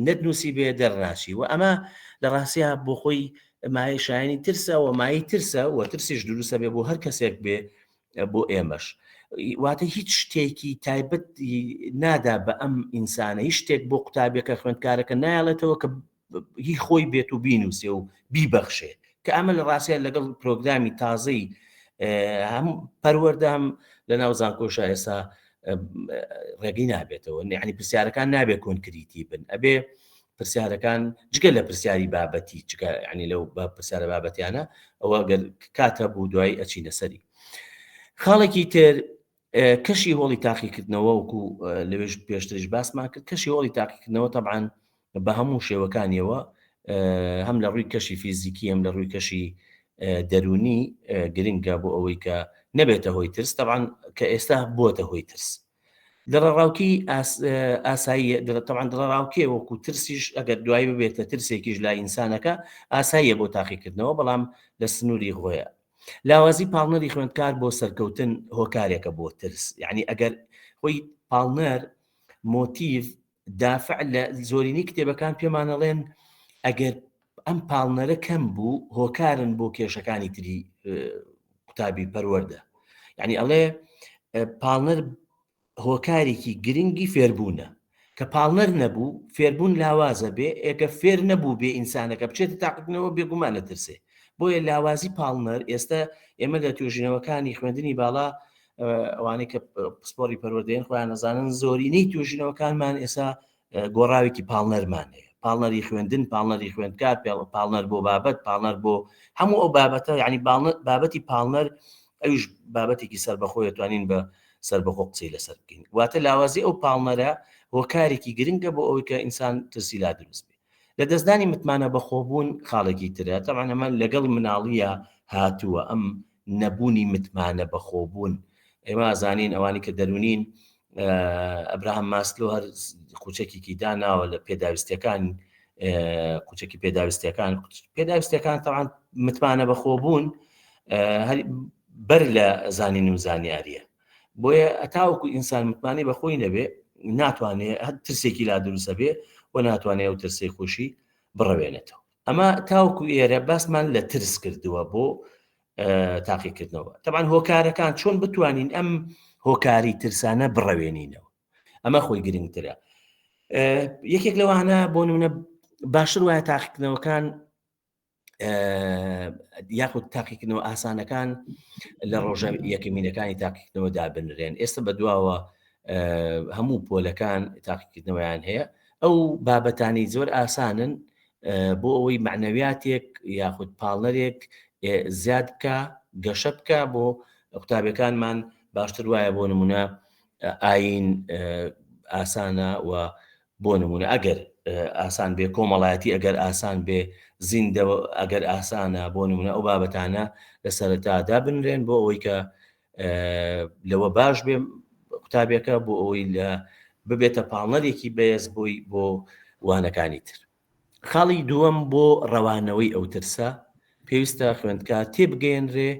نەتنووسی بێ دەرناچی و ئەمە لە ڕاستیا بۆ خۆی مایە شایانی ترسە و مای ترسە و ترسیش دروستە بێ بۆ هەر کەسێک بێ بۆ ئێمەش واتە هیچ شتێکی تایبەت نادا بە ئەم ئینسانە هیچ شتێک بۆ قوتابیەکە خوێندکارەکە نایڵێتەوە کە هی خۆی بێت و بینوسێ و بیبەخشێ کە ئەمە لە ڕاستە لەگەڵ پرۆگرامی تازەی هەم پەروەردەم لە ناو زانکۆشە ئێستا ڕێگەی نابێتەوە یعنی پرسیارەکان نابێت کۆنکریتی بن ئەبێ پرسیارەکان جگە لە پرسیاری بابەتی جگە ینی لەو بە پرسیارە بابەتیانە ئەوە گەر کاتە بوو دوایی ئەچینە سەری خاڵێکی تر کەشی هۆڵی تاقیکردنەوە وەکو لەوێش پێشتریش باسمان کرد کەشی هۆڵی تاقیکردنەوە تەبعەن بە هەموو شێوەکانیەوە هەم لە ڕووی کەشی فیزیکی هەم لە ڕووی کەشی دەرونی گرنگە بۆ ئەوەی کە نەبێتە هۆی ترس تەبعەن کە ئێستا بۆتە هۆی ترس دڵەڕاوکی ئاسایی تەبعەن دڵەڕاوکێ وەکو ترسیش ئەگەر دوایی ببێتە ترسێکیش لای ئینسانەکە ئاساییە بۆ تاقیکردنەوە بەڵام لە سنووری خۆیە لاوازی پاڵنەری خوێندکار بۆ سەرکەوتن هۆکارێکە بۆ ترس یعنی ئەگەر خۆی پاڵنەر مۆتیڤ دافع لە زۆرینەی کتێبەکان پێمانەڵێن ئەگەر ئەم پاڵنەرە کەم بوو هۆکارن بۆ کێشەکانی تری قوتابی پەروەردە یعنی ئەڵێ پاڵنەر هۆکارێکی گرنگی فێربوونە کە پاڵنەر نەبوو فێربوون لاوازە بێ ئێکە فێر نەبوو بێ ئینسانەکە بچێتە تاقیکردنەوە بێگومان ئەترسێ بۆیە لاوازی پاڵنەر ئێستا ئێمە لە توێژینەوەکانی خوێندنی باڵا ئەوانەی کە پسپۆری پەروەردەیەن خۆیان نەزانن زۆرینەی توێژینەوەکانمان ئێستا گۆڕاوێکی پاڵنەرمان هەیە پاڵنەری خوێندن پاڵنەری خوێندکار پاڵنەر بۆ بابەت پاڵنەر بۆ هەموو ئەو بابەتە یعنی بابەتی پاڵنەر ئەویش بابەتێکی سەربەخۆیە توانین بە سەربەخۆ قسەی لەسەر بکەین واتە لاوازی ئەو پاڵنەرە هۆکارێکی گرنگە بۆ ئەوەی کە ئینسان ترسی لا دروست بێ لە دەستدانی متمانە بەخۆبوون خاڵێکی ترە تەبعەن ئەمە لەگەڵ مناڵیە هاتووە ئەم نەبوونی متمانە بەخۆبوون ئێمە ئازانین ئەوانی کە دەرونین ئەبراهام ماسلۆ هەر قوچەکێکی داناوە لە پێداویستیەکان قوچەکی پێداویستیەکان پێداویستیەکان تەوان متمانە بەخۆبوون بەر لە زانین و زانیاریە بۆیە ئەتاوەکو ئینسان متمانەی بەخۆی نەبێ ناتوانێ هەر ترسێکی لا دروستە بێ و ناتوانێت ئەو ترسەی خۆشی بڕەوێنێتەوە ئەمە تاوەکو ئێرە باسمان لە ترس کردووە بۆ تاقیکردنەوە تەبعەن هۆکارەکان چۆن بتوانین ئەم هۆکاری ترسانە بڕەوێنینەوە ئەمە خۆی گرنگترە یەکێک لەوانە بۆ نمونە باشتر وایە تاقیکردنەوەکان یاخود تاقیکردنەوە ئاسانەکان لە ڕۆژە یەکەمینەکانی تاقیکردنەوە دابنرێن ئێستا بە دواوە هەموو پۆلەکان تاقیکردنەوەیان هەیە ئەو بابەتانی زۆر ئاسانن بۆ ئەوەی معنەویاتێک یاخود پاڵنەرێک زیاد بکە گەشە بکە بۆ قوتابیەکانمان باشتر وایە بۆ نمونە ئاین ئاسانە و بۆ نمونە ئەگەر ئاسان بێ کۆمەڵایەتی ئەگەر ئاسان بێ زیندە ئەگەر ئاسانە بۆ نمونە ئەو بابەتانە لە سەرەتا دابنرێن بۆ ئەوەی کە لەوە باش بێ قوتابیەکە بۆ ئەوەی لە ببێتە پاڵنەرێکی بەێز بۆی بۆ وانەکانی تر. خاڵی دووەم بۆ ڕەوانەوەی ئەو ترسە، پێویستە خوێندکار تێبگەیەنرێ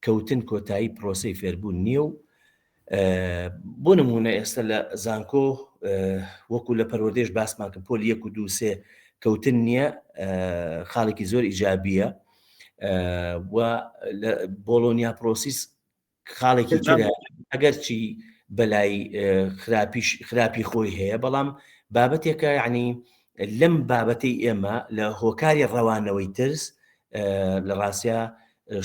کەوتن کۆتایی پرۆسەی فێربوون نییە و بۆ نموونە ئێستا لە زانکۆ وەکو لە پەروەردەیش باسمان کرد پۆلی یەک و دوو سێ کەوتن نییە خاڵێکی زۆر ئیجابیە و لە بۆڵۆنیا پرۆسیس خاڵێکی ترە ئەگەرچی بەلای خراپیش خراپی خۆی هەیە بەڵام بابەتێکە یعنی لەم بابەتەی ئێمە لە هۆکاری ڕەوانەوەی ترس لە ڕاستە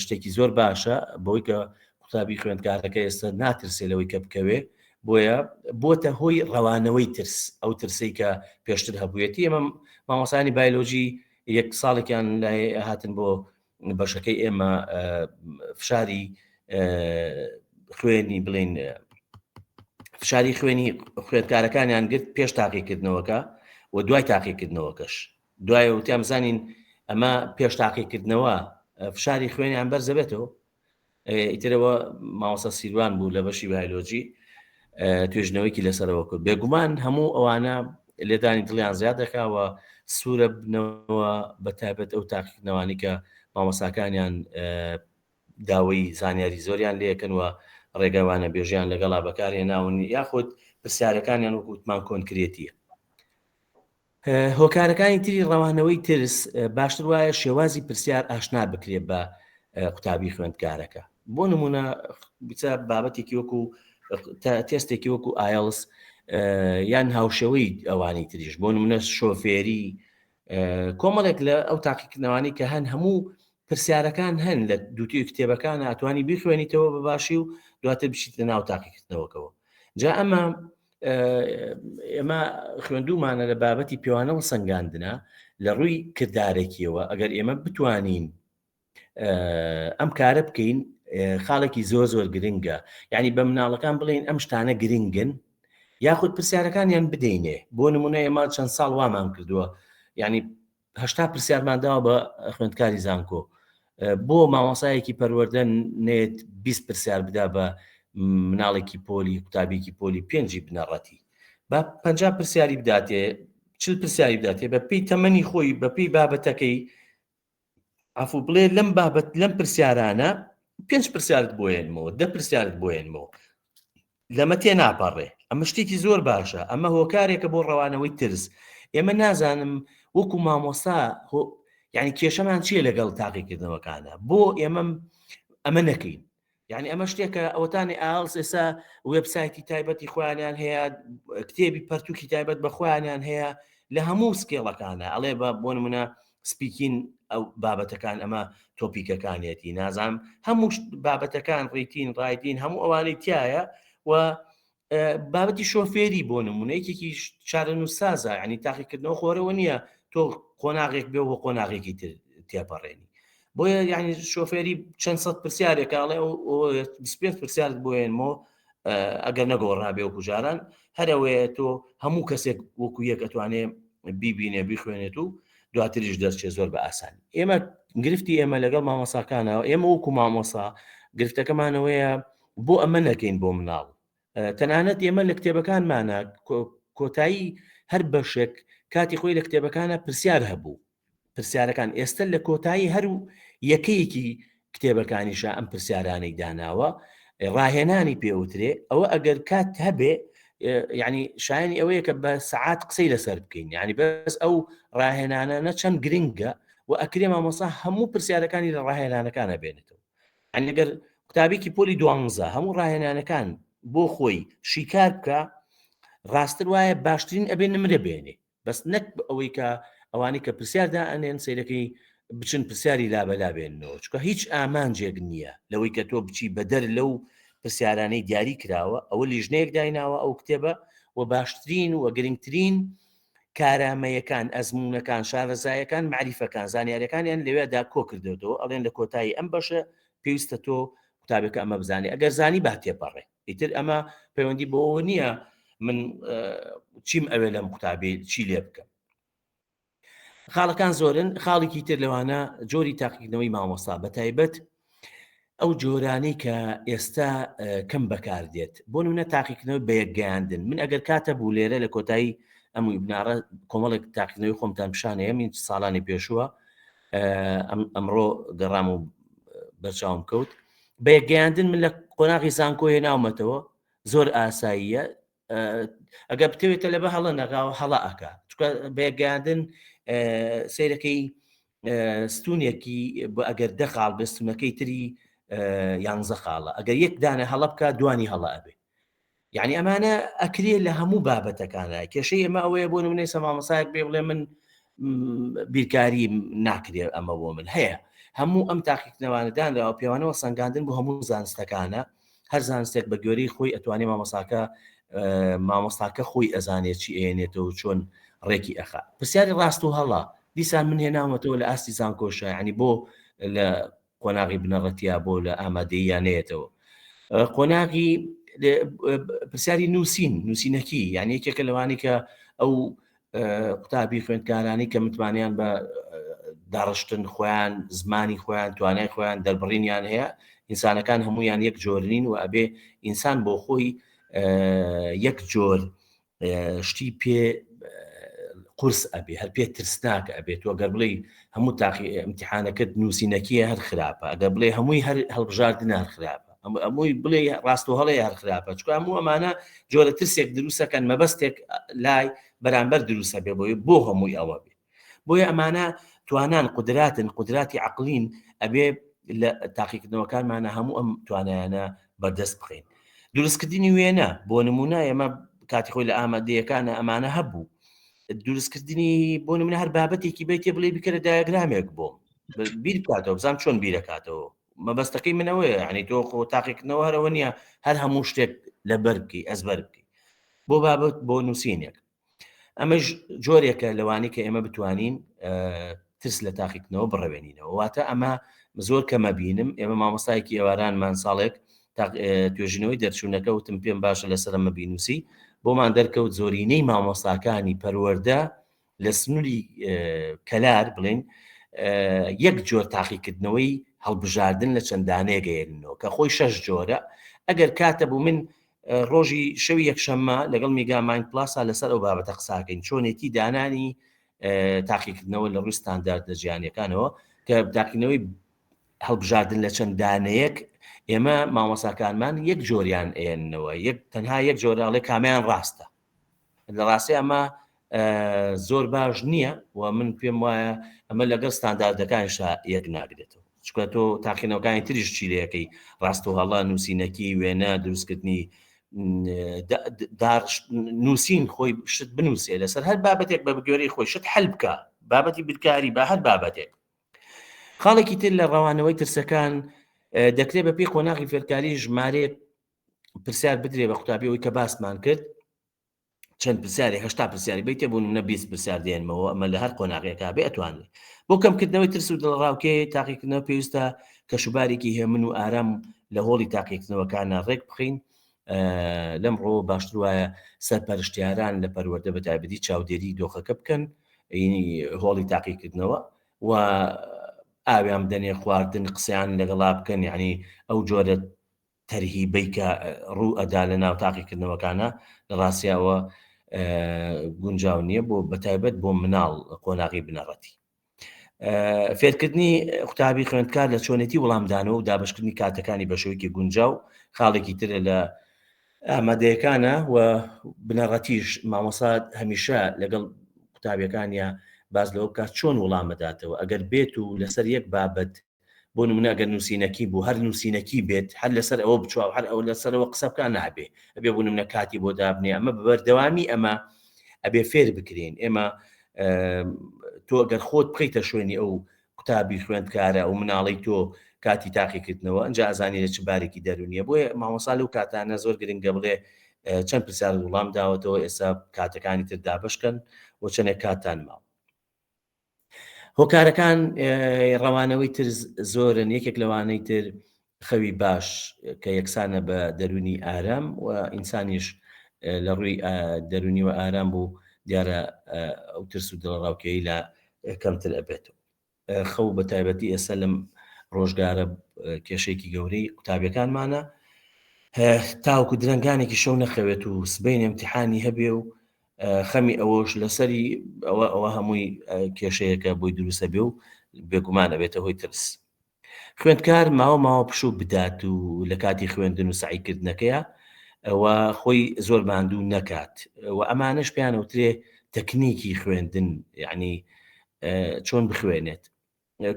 شتێکی زۆر باشە بۆی کە قوتابی خوێندکارەکە ئێستا ناترسێ لەوەی کە بکەوێ بۆیە بۆتە هۆی ڕەوانەوەی ترس ئەو ترسەی کە پێشتر هەبوویەتی ئێمە مامۆسانی بایلۆجی یەک ساڵێکیان لای هاتن بۆ بەشەکەی ئێمە فشاری خوێنی بڵین فشاری خوێنی خوێندکارەکانیان گرت پێش تاقیکردنەوەکە و دوای تاقیکردنەوەکەش دوای وتیان بزانین ئەمە پێش تاقیکردنەوە فشاری خوێنیان بەرزەبێتەوە ئیترەوە مامۆستا سیروان بوو لە بەشی بایلۆجی توێژنەوەیکی لەسەرەوە کرد بێگومان هەموو ئەوانە لێدانی دڵیان زیاد دەکاوە سوورە بنەوە بە تایبەت ئەو تاقیکردنەوانی کە مامۆساکانیان داوای زانیاری زۆریان لەکەن و ڕێگەوانە بێژیان لەگەڵا بەکارهێناون یاخود پرسیارەکانیان وەکوتمان کۆنکرێتیە هۆکارەکانی تری ڕەوانەوەی ترس باشتر وایە شێوازی پرسیار ئاشنا بکرێت بە قوتابی خوێندکارەکە بۆ نمونە بچە بابەتێکی وەکو تێستێکی وەکو ئایلس یان هاوشێوەی ئەوانی تریش بۆ نمونە شۆفێری کۆمەڵێک لە ئەو تاقیکردنەوانی کە هەن هەموو پرسیارەکان هەن لە دووتوی کتێبەکان ئەتوانی بیخوێنیتەوە بە باشی و دواتر بچیتە ناو تاقیکردنەوەکەوە جا ئەمە ئێمە خوێندومانە لە بابەتی پێوانە و سەنگاندنە لە ڕووی کردارێکیەوە ئەگەر ئێمە بتوانین ئەم کارە بکەین خاڵێکی زۆر زۆر گرنگە یعنی بە مناڵەکان بڵین ئەم شتانە گرنگن یاخود پرسیارەکانیان بدەینێ بۆ نمونە ئێمە چەند ساڵ وامان کردووە یعنی 80 پرسیارمان داوە بە خوێندکاری زانکۆ بۆ مامۆسایەکی پەروەردە نێت 20 پرسیار بدا بە مناڵێکی پۆلی قوتابیکی پۆلی پێنجی بنەڕەتی با 50 پرسیاری بداتێ چل پرسیاری بداتێ بە پێی تەمەنی خۆی بە پێی بابەتەکەی عفو بڵێ لەم بابەت لەم پرسیارانە پێنج پرسیارت بۆ هێنمەوە دە پرسیارت بۆ هێنمەوە لەمە تێ ناپەڕێ ئەمە شتێکی زۆر باشە ئەمە هۆکارێکە بۆ ڕەوانەوەی ترس ئێمە نازانم وەکو مامۆستا یعنی کێشەمان چییە لەگەڵ تاقیکردنەوەکانە بۆ ئێمە ئەمە نەکەین یعنی ئەمە شتێکە ئەوەتانی ئایلس ئێستا وێبسایتی تایبەتی خۆیانیان هەیە کتێبی پەرتوکی تایبەت بە خۆیانیان هەیە لە هەموو skill ەکانە ئەڵێ بە بۆ نمونە speaking ئەو بابەتەکان ئەمە topic ەکانیەتی نازانم هەموو بابەتەکان reading writing هەموو ئەوانەی تایە و بابەتی شۆفێری بۆ نمونە یەکێکی چارەنووسسازە ینی تاقیکردنەوە خۆرەوە نییە تۆ قۆناغێک بێ بۆ قۆناغێکی تر تێپەڕێنی بۆیە یعنی شۆفێری چەند سەد پرسیارێک ئەڵێ پێ پرسیارت بۆێنمەوە ئەگەر نەگۆڕا بێ وەکو جاران هەرەوەیە تۆ هەموو کەسێک وەکو یەک ئەتوانێ بیبینێ بیخوێنێت و دواتریش دەرچێ زۆر بە ئاسانی ئێمە گرفتی ئێمە لەگەڵ مامۆساکانەوە ئێمە وەکو مامۆسا گرفتەکەمانەوەیە بۆ ئەمە نەکەین بۆ مناڵ تەنانەت ئێمە لە کتێبەکانمانە کۆتایی هەر بەشێک کاتی خۆی لە کتێبەکانە پرسیار هەبوو پرسیارەکان ئێستا لە کۆتایی هەر یەکەیەکی کتێبەکانیشە ئەم پرسیارانەی داناوە ڕاهێنانی پێوترێ ئەوە ئەگەر کات هەبێ یعنی شایانی ئەوەیە کە بە سەعات قسەی لەسەر بکەین یعنی بەس ئەو ڕاهێنانە نە چەند گرنگە و ئەکرێ مامۆسا هەموو پرسیارەکانی لە ڕاهێنانەکانە بێنێتەوە یعنی ئەگەر قوتابیکی پۆلی دوانزە هەموو ڕاهێنانەکان بۆ خۆی شیکار بکە ڕاستتر وایە باشترین ئەبێ نمرە بێنێ بەس نەک ئەوەی کە ئەوانەی کە پرسیار دائەنێن سەیرەکەی بچن پرسیاری لابەلا بێننەوە چونکە هیچ ئامانجێک نییە لەوەی کە تۆ بچی بەدەر لەو پرسیارانەی دیاری کراوە ئەوە لیژنەیەک دایناوە ئەو کتێبە و باشترین و گرنگترین کارامەیەکان ئەزمونونەکان شارەزایەکان معریفەکان زانیاریەکانیان لەوێدا کۆ کردێتەوە ئەڵێن لە کۆتایی ئەم بەشە پێویستە تۆ قوتابەکە ئەمە بزانێ ئەگەر زانی با تێپەڕێ ئیتر ئەمە پەیوەندی بۆەوە نییە من چیم ئەوێ لەم قوتابی چی لێ بکەم خاڵەکان زۆرن خاڵێکی تر لەوانە جۆری تاقیکردنەوەی مامۆستا بە تایبەت ئەو جۆرانەی کە ئێستا کەم بەکاردێت بۆ نمونە تاقیکردنەوەی بە یەکگەیاندن من ئەگەر کاتە بوو لێرە لە کۆتایی ئەم ویبنارە کۆمەڵێک تاقیکردنەوەی خۆمتان پیشانەیە من ساڵانی پێشووە ئەمڕۆ گەڕام و بەرچاوم کەوت بە یەکگەیاندن من لە قۆناغی زانکۆ هێناومەتەوە زۆر ئاساییە ئەگەر بتەوێتە لە بە هەڵە نەغاوە هەڵە ئەکا چکە بە یەکگەیاندن سیرەکەی ستونێکی بە ئەگەر دە خاڵ بێ ستونەکەی تری یانزە خاڵە ئەگەر یەک دانە هەڵە بکە دوانی هەڵە ئەبێ یعنی ئەمانە ئەکرێ لە هەموو بابەتەکانە کێشەی ئێمە ئەوەیە بۆ نمونەی سەمامەسایەک بێ بڵێ من بیرکاری ناکرێ ئەمە بۆ من هەیە هەموو ئەم تاقیکردنەوانە دانراوە پێوانەوە سەنگاندن بۆ هەموو زانستەکانە. هەر زانستێک بە گوێرەی خۆی ئەتوانێ مامۆساکە مامۆستاکە خۆی ئەزانێت چی ئێنێتەوە چۆن ڕێکی ئەخا. پرسیاری ڕاست و هەڵە دیسان من هێناومەتەوە لە ئاستی زانکۆشە یعنی بۆ لە قۆناغی بنەڕەتیا بۆ لە ئامادەییان نەیەتەوە قۆناغی پرسیاری نووسین نووسینەکی یعنی یەکێکە لەوانی کە ئەو قوتابی خوێندکارانی کە متمانیان بە داڕشتن خۆیان زمانی خۆیان توانای خۆیان دەربڕینیان هەیە ئینسانەکان هەمویان یەک جۆرنین و ئەبێ ئینسان بۆ خۆی یەک جۆر شتی پێ قورس ئەبێ هەر پێ ترسناک ئەبێت تۆ گەر بڵێ هەموو تاقی امتحانەکەت نووسینەکیە هەر خراپە ئەگەر بڵێ هەمووی هەر هەڵبژاردنە هەر خراپە هەمووی بڵێ ڕاست و هەڵەیە هەر خراپە چکە هەموو ئەمانە جۆرە ترسێک دروستەکەن مەبەستێک لای بەرامبەر دروستە بێ بۆی بۆ هەمووی ئەوە بێ بۆیە ئەمانە توانان قودراتن قودراتی عقلین ئەبێ لە تاقیکردنەوەکانمانە هەموو ئەم توانایانە بەردەست بخەین دروستکردنی وێنە بۆ نمونە ئێمە کاتی خۆی لە ئامادەیەکانە ئەمانە هەبوو دروستکردنی بۆ نمونە هەر بابەتێکی بێتێ بڵێ بکەرە دایگرامێک بۆ بیر بکاتەوە بزان چۆن بیرەکاتەوە مەبەستەکەی منەوەیە ینی تۆ خۆ تاقیکردنەوە هەرەوە نییە هەر هەموو شتێک لەبەر بکەی ئەزبەر بکەی بۆ بابەت بۆ نووسینێک ئەمەش جۆرێکە لەوانی کە ئێمە بتوانین ترس لە تاقیکردنەوە بڕەوێنینەوە واتە ئەمە زۆر کەمە بینم ئێمە مامۆستایەکی ئێوارانمان ساڵێک توێژینەوەی دەرچوونەکە وتم پێم باشە لەسەر ئەمە بینوسی بۆمان دەرکەوت زۆرینەی مامۆستاکانی پەروەردە لە سنووری کەلار بڵین یەک جۆر تاقیکردنەوەی هەڵبژاردن لە چەند دانەیەگەیەننەوە کە خۆی شەش جۆرە ئەگەر کاتە بوو من ڕۆژی شەوی یەکشەممە لەگەڵ میگا مایند پلاسا لەسەر ئەو بابەتە قساکەین چۆنێتی دانانی تاقیکردنەوە لە ڕووی ستانداردە جیهانیەکانەوە کە تاقینەوەی هەڵبژاردن لە چەند دانەیەک ئێمە مامۆساکانمان یەک جۆریان ئێنەوە یەک تەنها یەک جۆراڵێ کامیان ڕاستە لە ڕاستی ئەمە زۆر باش نییە و من پێم وایە ئەمە لەگەڵ ستانداردەکانیشا یەک ناگرێتەوە چکە تۆ تاقینەوەکانی تریش چی لەکەی ڕاست و هەڵە نووسینەکی وێنە دروستکردنی نووسین خۆی شت بنووسێ لەسەر هەر بابەتێک بە بگوێرەی خۆی شت حل بکە بابەتی بیرکاری بە هەر بابەتێک خاڵێکی تر لە ڕەوانەوەی ترسەکان دەکرێت بە پێی قۆناغی فێرکاری ژمارەیەک پرسیار بدرێ بە قوتابی ئەوی کە باسمان کرد چەند پرسیاری هەشتا پرسیاری بیتێ بوون نە 20 پرسیار دێنمەوە ئەمە لە هەر قۆناغێکا بێ ئەتوانێت بۆ کەمکردنەوەی ترس و دڵڕاوکێ تاقیکردنەوە پێویستە کەشوبارێکی هێمن و ئارام لە هۆڵی تاقیکردنەوەکانە ڕێک بخەین لەم ڕۆ باشتر وایە سەرپەرشتیاران لە پەروەردە بە تایبەتی چاودێری دۆخەکە بکەن هۆڵی تاقیکردنەوە و ئاویان بدەنێ خواردن قسەیان لەگەڵا بکەن یعنی ئەو جۆرە تەرهیبەی کە ڕوو ئەدا لە ناو تاقیکردنەوەکانە لە ڕاستیاوە گونجاو نییە بۆ بەتایبەت بۆ مناڵ قۆناغی بنەڕەتی فێرکردنی قوتابی خوێندکار لە چۆنێتی وەڵامدانەوە و دابشکردنی کاتەکانی بە شێوەیەکی گونجاو خاڵێکی ترە لە ئامادەیەکانە و بنەڕەتیش مامۆسا هەمیشە لەگەڵ قوتابیەکانیا باز لەوە بکات چۆن وەڵامەداتەوە ئەگەر بێت و لەسەر یەک بابەت بۆ نمونە ئەگەر نووسینەکی بوو هەر نووسینەکی بێت هەر لەسەر ئەوە بچوە هەر ئەو لەسەرەوە قسە بکە نابێ ئەبێ بۆ نمونە کاتی بۆ دابنێ ئەمە بەردەوامی ئەمە ئەبێ فێر بکرێن ئێمە تۆ گەر خۆت بخیتە شوێنی ئەو قوتابی خوێندکارە ئەو مناڵی تۆ کاتی تاقیکردنەوە ئەنج ئازانی لە چ بارێکی دەرونیە بۆیە مامۆسا لەو کاتانە زۆر گرنگە بڵێ چەند پرسیار وڵام داوەتەوە ئێستا کاتەکانی تر دابشکەن و چەندێک کاتان ماوە هۆکارەکان ڕەوانەوەی تر زۆرن یەکێک لەوانەی تر خەوی باش کە یەکسانە بە دەرونی ئارام و ئینسانیش لە ڕووی دەرونی و ئارام بوو دیارە ئەو ترس و دڵەڕاوکێی لە کەمتر ئەبێتەوە خەو بە تایبەتی ئێستا لەم ڕۆژگارە کێشێکی گەورەی قوتابیەکانمانە تاوکو درەنگانێکی شەو نەخەوێت و سبەین امتحانی هەبێ و خەمی ئەوەش لەسەری ئەوە ئەوە هەمووی کێشەیەکە بۆی دروستە بێ و بێگومان ئەبێتە هۆی ترس خوێندکار ماوە ماوە پشوو بدات و لە کاتی خوێندن و سعیکردنەکەیە ئەوە خۆی زۆر ماندوو نەکات و ئەمانەش پێیانەوترێ تەکنیکی خوێندن یعنی چۆن بخوێنێت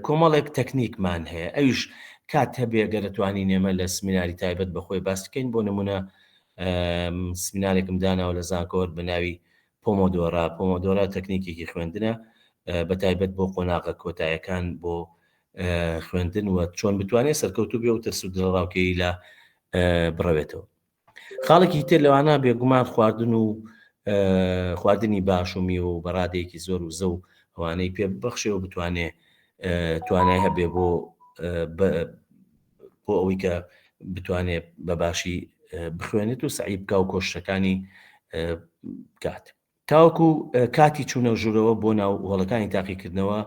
کۆمەڵێک تەکنیکمان هەیە ئەویش کات هەبێ گەر توانین ئێمە لە سمیناری تایبەت بە خۆی باس بکەین بۆ نمونە سمینارێکم داناوە لە زانکۆر بە ناوی پۆمۆدۆرا پۆمۆدۆرا تەکنیکێکی خوێندنە بە تایبەت بۆ قۆناغە کۆتایەکان بۆ خوێندن و چۆن بتوانێت سەرکەوتو بێ و ترس و دڵڕاوکەی لە بڕەوێتەوە. خاڵێکی تر لەوانە بێگومان خواردن و خواردنی باش و میوە و بەڕادەیەکی زۆر وزە و ئەوانەی پێ ببەخشێ و بتوانێ توانای هەبێ بۆ بۆ ئەوەی کە بتوانێت بە باشی بخوێنێت و سەعی بکا و کۆششەکانی بکات. تاوەکو کاتی چوونە ژوورەوە بۆ ناو هۆڵەکانی تاقیکردنەوە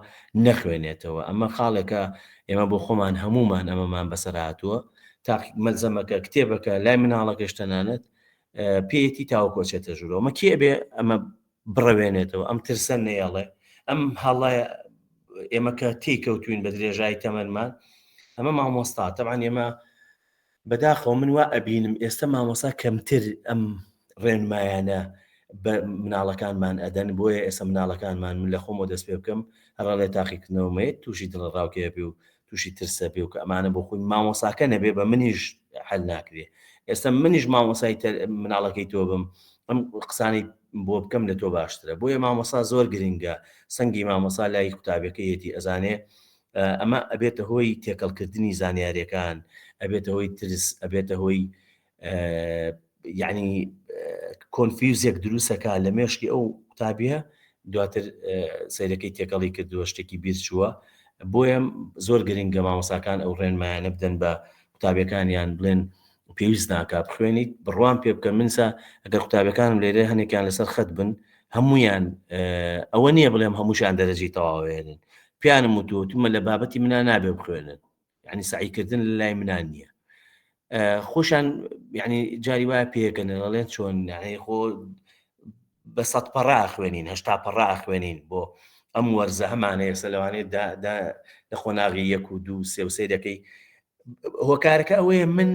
نەخوێنێتەوە، ئەمە خاڵێکە ئێمە بۆ خۆمان هەموومان ئەمەمان بەسەر هاتووە، تاقی مەلزەمەکە کتێبەکە لای مناڵەکەش تەنانەت پێیەتی تاوەکو ئەچێتە ژوورەوە، ئەمە کێ بێ ئەمە بڕەوێنێتەوە، ئەم ترسە نەیەڵێ، ئەم هەڵە ئێمە کە تێی کەوتوین بە درێژایی تەمەنمان، ئەمە مامۆستا تەبعەن ئێمە بەداخەوە من وا ئەبینم ئێستا مامۆسا کەمتر ئەم ڕێنمایانە بە مناڵەکانمان ئەدەن بۆیە ئێستا مناڵەکانمان من لە خۆمەوە دەست پێ بکەم هەڕەڵێ تاقیکردنەوەمەیە تووشی دڵەڕاوکێ بێ و تووشی ترسە بێ و کە ئەمانە بۆ خۆی مامۆساکە نەبێ بە منیش حل ناکرێ ئێستا منیش مامۆسای مناڵەکەی تۆ بم ئەم قسانەی بۆ بکەم لە تۆ باشترە بۆیە مامۆسا زۆر گرنگە سەنگی مامۆسا لای قوتابیەکەیەتی ئەزانێ ئەمە ئەبێتە هۆی تێکەڵکردنی زانیاریەکان ئەبێتە هۆی ترس ئەبێتە هۆی یعنی confuse ێک دروستەکە لە مێشکی ئەو قوتابیە دواتر سیرەکەی تێکەڵی کردووە شتێکی بیر چووە بۆیە زۆر گرنگە مامۆساکان ئەو ڕێنمایانە بدەن بە قوتابیەکانیان بڵێن پێویست ناکا بخوێنیت بڕوام پێ بکە منسا ئەگەر قوتابەکانم لێرە هەنێکیان لەسەر خەت بن هەمویان ئەوە نییە بڵێم هەمووشیان دەرەجەی تەواوێنن پیانم وتوتمە لە بابەتی منا نابێ بخوێنن یعنی سعیکردن لە لای منان نییە خۆشان یعنی جاری وایە پێکەن ئەڵێن چۆن یعنی خۆ بە سەد پەڕا خوێنین هەشتا پەڕا خوێنین بۆ ئەم وەرزە هەمانە ئێستا لەوانەیە لە قۆناغی یەک و دوو سێ و سێ دەکەی هۆکارەکە ئەوەیە من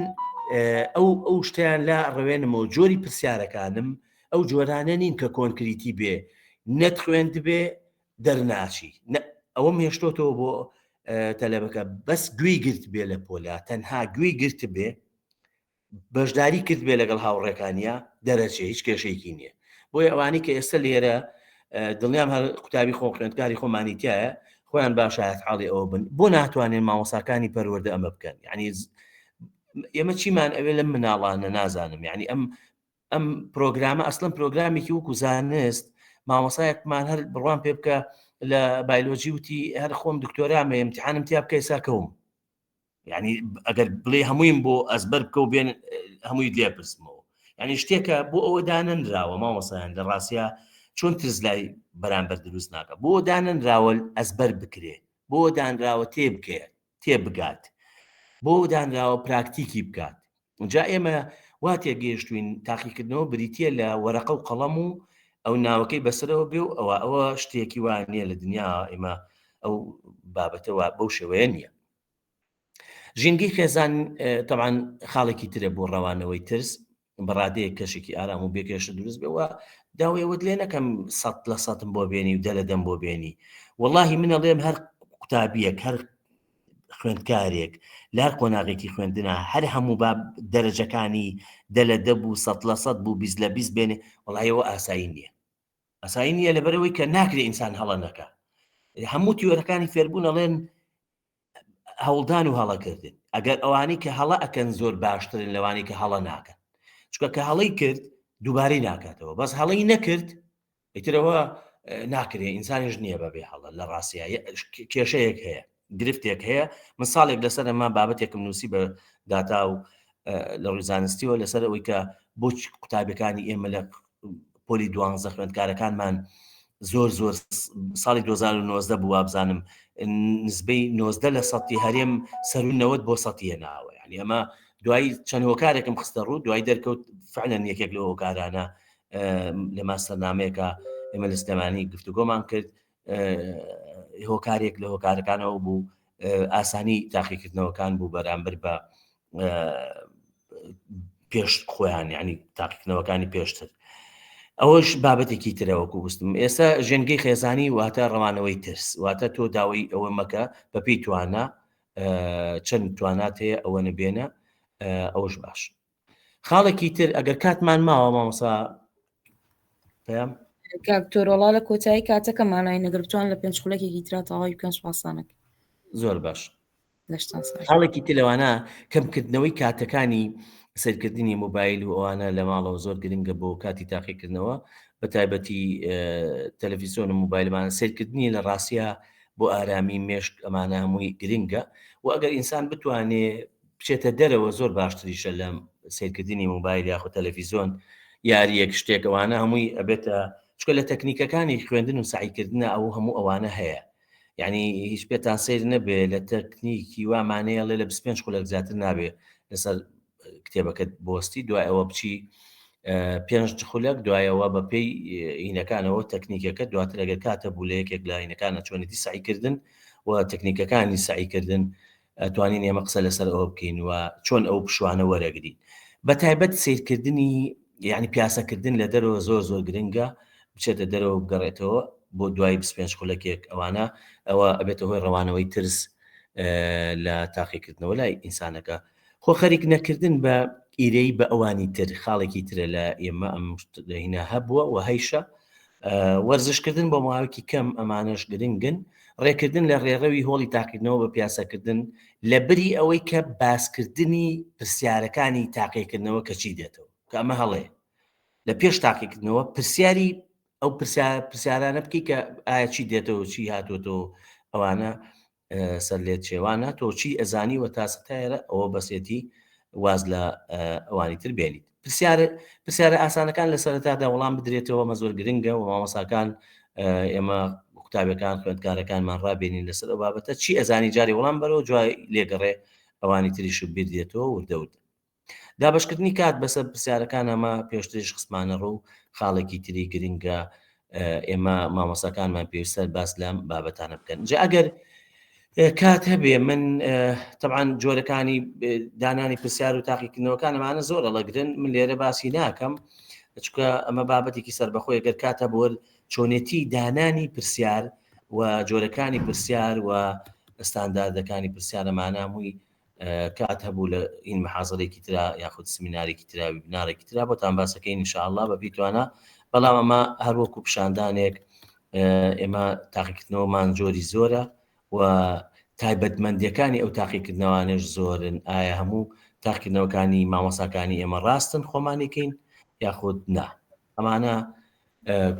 ئەو ئەو شتیان لا ڕەوێنمەوە جۆری پرسیارەکانم ئەو جۆرانە نین کە کۆنکریتی بێ نەت خوێند بێ دەرناچی ئەوەم هێشتۆتەوە بۆ تەلەبەکە بەس گوێی گرت بێ لە پۆلا تەنها گوێی گرت بێ بەشداری کردبێ لەگەڵ هاوڕێکانیا دەرەچێ هیچ کێشەیەکی نییە بۆیە ئەوانەی کە ئێستا لێرە دڵنیام هەر قوتابی خۆم خوێندکاری خۆمانی تایە خۆیان باشایەت حاڵی ئەوە بن بۆ ناتوانێن مامۆساکانی پەروەردە ئەمە بکەن یعنی ئێمە چیمان ئەوێ لەم مناڵانە نازانم یعنی ئەم ئەم پرۆگرامە ئەسڵەن پرۆگرامێکی وەکو زانست مامۆسایەکمان هەر بڕوان پێ بکە لە بایلۆجی وتی هەر خۆم دکتۆرامە امتحانم تیا بکە ئێستا کەوم یعنی ئەگەر بڵێ هەموویم بۆ ئەزبەر بکە و بێن هەمووی لێ پرسمەوە یعنی شتێکە بۆ ئەوە دانەنراوە مامۆسایان لە ڕاستە چۆن ترس لای بەرامبەر دروست ناکە بۆ دانەنراوە ئەزبەر بکرێ بۆ دانراوە تێ بکەیت تێ بگات بۆ دانراوە پراکتیکی بکات جا ئێمە وا تێگەیشتوین تاقیکردنەوە بریتە لە وەرەقە و قەڵەم و ئەو ناوەکەی بەسەرەوە بێ و ئەوە ئەوە شتێکی وا نییە لە دنیا ئێمە ئەو بابەتەوە بەو شێوەیە نییە ژینگەی خێزان تەبعەن خاڵێکی ترە بۆ ڕەوانەوەی ترس بەڕادەیەک کەشێکی ئارام و بێکێشە دروست بێ و داوای ئەوەت لێ نەکەم سەد لە سەدم بۆ بێنی و دە لە دەم بۆ بێنی وەڵاهی من ئەڵێم هەر قوتابیەک هەر خوێندکارێک لە هەر قۆناغێکی خوێندنا هەر هەموو با دەرەجەکانی دە لە دە بوو سەد لە سەد بوو 20 لە 20 بێنێ وەڵی ئەوە ئاسایی نییە ئاسایی نییە لەبەرەوەی کە ناکرێ ئینسان هەڵە نەکە هەموو تیۆرەکانی فێربوون ئەڵێن هەوڵدان و هەڵەکردن ئەگەر ئەوانەی کە هەڵە ئەکەن زۆر باشترن لەوانەی کە هەڵە ناکەن چونکە کە هەڵەی کرد دووبارەی ناکاتەوە بەس هەڵەی نەکرد ئیترەوە ناکرێ ئینسانیش نییە بەبێ هەڵە لە ڕاستە کێشەیەک هەیە گرفتێک هەیە من ساڵێک لەسەر ئەمە بابەتێکم نووسی بە داتا و لە ڕووی زانستیەوە لەسەر ئەوەی کە بۆچ قوتابیەکانی ئێمە لە پۆلی دوانزە خوێندکارەکانمان زۆر زۆر ساڵی 2019 بوو وابزانم نزبەی 19 لە سەتی هەرێم سەرو 90 بۆ سەتی هێناوە یعنی ئەمە دوای چەند هۆکارێکم خستە ڕوو دوای دەرکەوت فعلا یەکێک لە هۆکارانە لە ماستەرنامەیەکە ئێمە لە سلێمانی گفتوگۆمان کرد هۆکارێک لە هۆکارەکانەوە بوو ئاسانی تاقیکردنەوەکان بوو بەرامبەر بە پێش خۆیان یعنی تاقیکردنەوەکانی پێشتر ئەوەش بابەتێکی ترە وەکو وستم ئێستا ژێنگەی خێزانی واتە ڕەوانەوەی ترس واتە تۆ داوای ئەوە مەکە بەپی توانا چەند توانات هەیە ئەوە نەبێنە ئەوش باش خاڵێکی تر ئەگەر کاتمان ماوە مامۆسا پەیام کاک تۆرۆڵا لە کۆتایی کاتەکەمانای نەگەر بتوان لە پێنج خولەکێکی ترا تەواوی بکەن سوپاسانەکە زۆر باش. لەشتان ساغ. خاڵێکی تر لەوانە کەمکردنەوەی کاتەکانی سەیرکردنی مۆبایل و ئەوانە لە ماڵەوە زۆر گرنگە بۆ کاتی تاقیکردنەوە بە تایبەتی تەلەڤیزیۆن و مۆبایلمان سەیرکردنی لە ڕاستە بۆ ئارامی مێشک ئەمانە هەمووی گرنگە و ئەگەر ئینسان بتوانێ بچێتە دەرەوە زۆر باشتریشە لە سەیرکردنی مۆبایل یاخود تەلەڤیزیۆن یاریەک شتێک ئەوانە هەمووی ئەبێتە چکە لە تەکنیکەکانی خوێندن و سعیکردنە ئەو هەموو ئەوانە هەیە یعنی هیچ پێتان سیر نەبێ لە تەکنیکی وامانەیە لێ لە 25 خولەک زیاتر نابێ لەسەر کتێبەکەت بۆستی دوای ئەوە بچی پێنج خولەک دوایەوە بە پێی هینەکانەوە تەکنیکەکە دواتر ئەگەر کاتە بوو لە یەکێک لە هینەکانە چۆنێتی سعیکردن و تەکنیکەکانی سعیکردن توانین ئێمە قسە لەسەر ئەوە بکەین و چۆن ئەو پشوانە وەرەگرین بە تایبەت سیرکردنی یعنی پیاسەکردن لە دەرەوە زۆر زۆر گرنگە بچێتە دەرەوە بگەڕێتەوە بۆ دوای 25 خولەکێک ئەوانە ئەوە ئەبێتە هۆی ڕەوانەوەی ترس لە تاقیکردنەوە لای ئینسانەکە خۆ خەریک نەکردن بە ئیرەی بە ئەوانی تر خاڵێکی ترە لە ئێمە ئەم هینا هەبووە و هەیشە وەرزشکردن بۆ ماوەیەکی کەم ئەمانەش گرنگن ڕێکردن لە ڕێڕەوی هۆڵی تاقیکردنەوە بە پیاسەکردن لە بری ئەوەی کە باسکردنی پرسیارەکانی تاقیکردنەوە کە چی دێتەوە کە ئەمە هەڵەیە لە پێش تاقیکردنەوە پرسیاری ئەو پرسیارانە بکەی کە ئایا چی دێتەوە چی هاتووەتەوە ئەوانە سەر لێت شێوانە تۆ چی ئەزانی و تاسە تایرە ئەوە بەسێتی واز لە ئەوانی تر بێنیت پرسیار پرسیارە ئاسانەکان لە سەرەتادا وەڵام بدرێتەوە مە زۆر گرنگە و مامۆساکان ئێمە قوتابەکان خوێندکارەکانمان ڕابێنین لەسەر ئەو بابەتە چی ئەزانی جاری وەڵام بەرەوە دوای لێگەڕێ ئەوانی تریش بیر دێتەوە وردە وردە دابەشکردنی کات بەسەر پرسیارەکان ئەمە پێشتریش خستمانە ڕوو خاڵێکی تری گرنگە ئێمە مامۆساکانمان پێویستە باس لەم بابەتانە بکەن جا ئەگەر کات هەبێ من طبعا جۆرەکانی دانانی پرسیار و تاقیکردنەوەکان ئەمانە زۆر ئەڵەگرن من لێرە باسی ناکەم چکە ئەمە بابەتێکی سەربەخۆی گەر کاتە بۆ چۆنێتی دانانی پرسیار و جۆرەکانی پرسیار و ستانداردەکانی پرسیارەمانە هەمووی کات هەبوو لە ئین محازەرێکی ترا یاخود سمینارێکی ترا ویبنارێکی ترا بۆتان باسەکەین ان شاء الله بە پیتوانە بەڵام ئەمە هەر وەکو پیشاندانێک ئێمە تاقیکردنەوەمان جۆری زۆرە و تایبەتمەندیەکانی ئەو تاقیکردنەوانش زۆرن ئایا هەموو تاقیکردنەوەکانی مامۆساکانی ئێمە ڕاستن خۆمانیکەین یاخود نا ئەمانە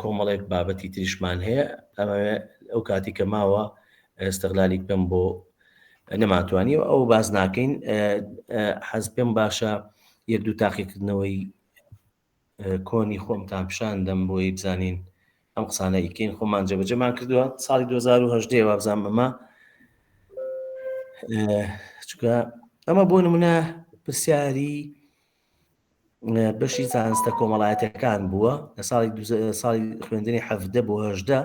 کۆمەڵێک بابەتی تریشمان هەیە ئەمەوێ ئەو کاتی کە ماوە ئێستغلالی بکەم بۆ نەماتوانی و ئەو باز ناکەین حەز پێم باشە یەک دوو تاقیکردنەوەی کۆنی خۆمتان پیشان دەم بۆی بزانین ئەم قسانە ئیکەین خۆمان جێبەجێمان کردووە ساڵی 2010 وابزانم ئەمە چونکە ئەمە بۆ نمونە پرسیاری بەشی زانستە کۆمەڵایەتەکان بووە لە ساڵی ساڵی خوێندنی حەفدە بۆ هەژدە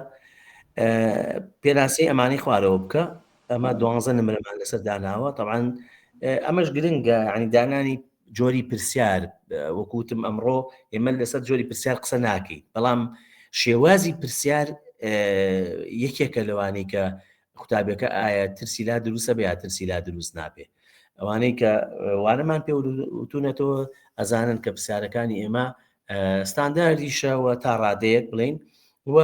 پێناسەی ئەمانەی خوارەوە بکە ئەمە دوانزە نمرەمان لەسەر داناوە طبعاان ئەمەش گرنگە ینی دانانی جۆری پرسیار وەکوتم ئەمڕۆ ئێمە لەسەر جۆری پرسیار قسە ناکەین بەڵام شێوازی پرسیار یەکێکە لەوانەی کە قوتابیەکە ئایا ترسی لا دروستە بێ یا ترسی لا دروست نابێ ئەوانەی کە وانەمان پێ وتونەتەوە ئەزانن کە پرسیارەکانی ئێمە ستانداردیشەوە تا ڕادەیەک بڵین و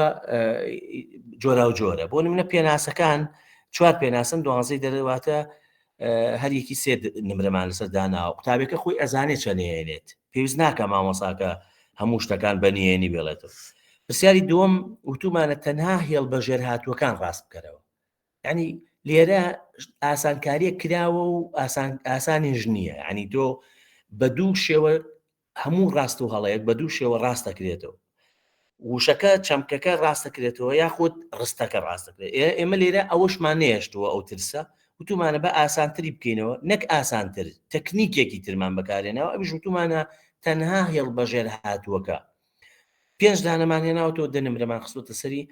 جۆرا و جۆرە بۆ نمونە پێناسەکان چوار پێناسن دوانزەی دەرەواتە هەریەکی سێ نمرەمان لەسەر داناوە قوتابێکە خۆی ئەزانێت چەنێنێت پێویست ناکە مامۆساکە هەموو شتەکان بە نهێنی بێڵێتەوە پرسیاری دووەم وتومانە تەنها هێڵ بەژێر هاتووەکان ڕاست بکەرەوە ینی لێرە ئاسانکاریە کراوە و ئاسان ئاسانیش نییە ینی تۆ بە دوو شێوە هەموو ڕاست و هەڵەیەک بە دوو شێوە ڕاست دەکرێتەوە وشەکە چەمکەکە ڕاستەکرێتەوە یاخود ڕستەکە ڕاستەکرێت ئێمە لێرە ئەوەشمان نێشتووە ئەو ترسە وتومانە بە ئاسانتری بکەینەوە نەک ئاسانتر تەکنیکێکی ترمان بەکارێنەوە ئەویش وتومانە تەنها هێڵ بەژێر هاتووەکە پێنج دانەمان هێناوەتەوە دە نمرەمان خستوتە سەری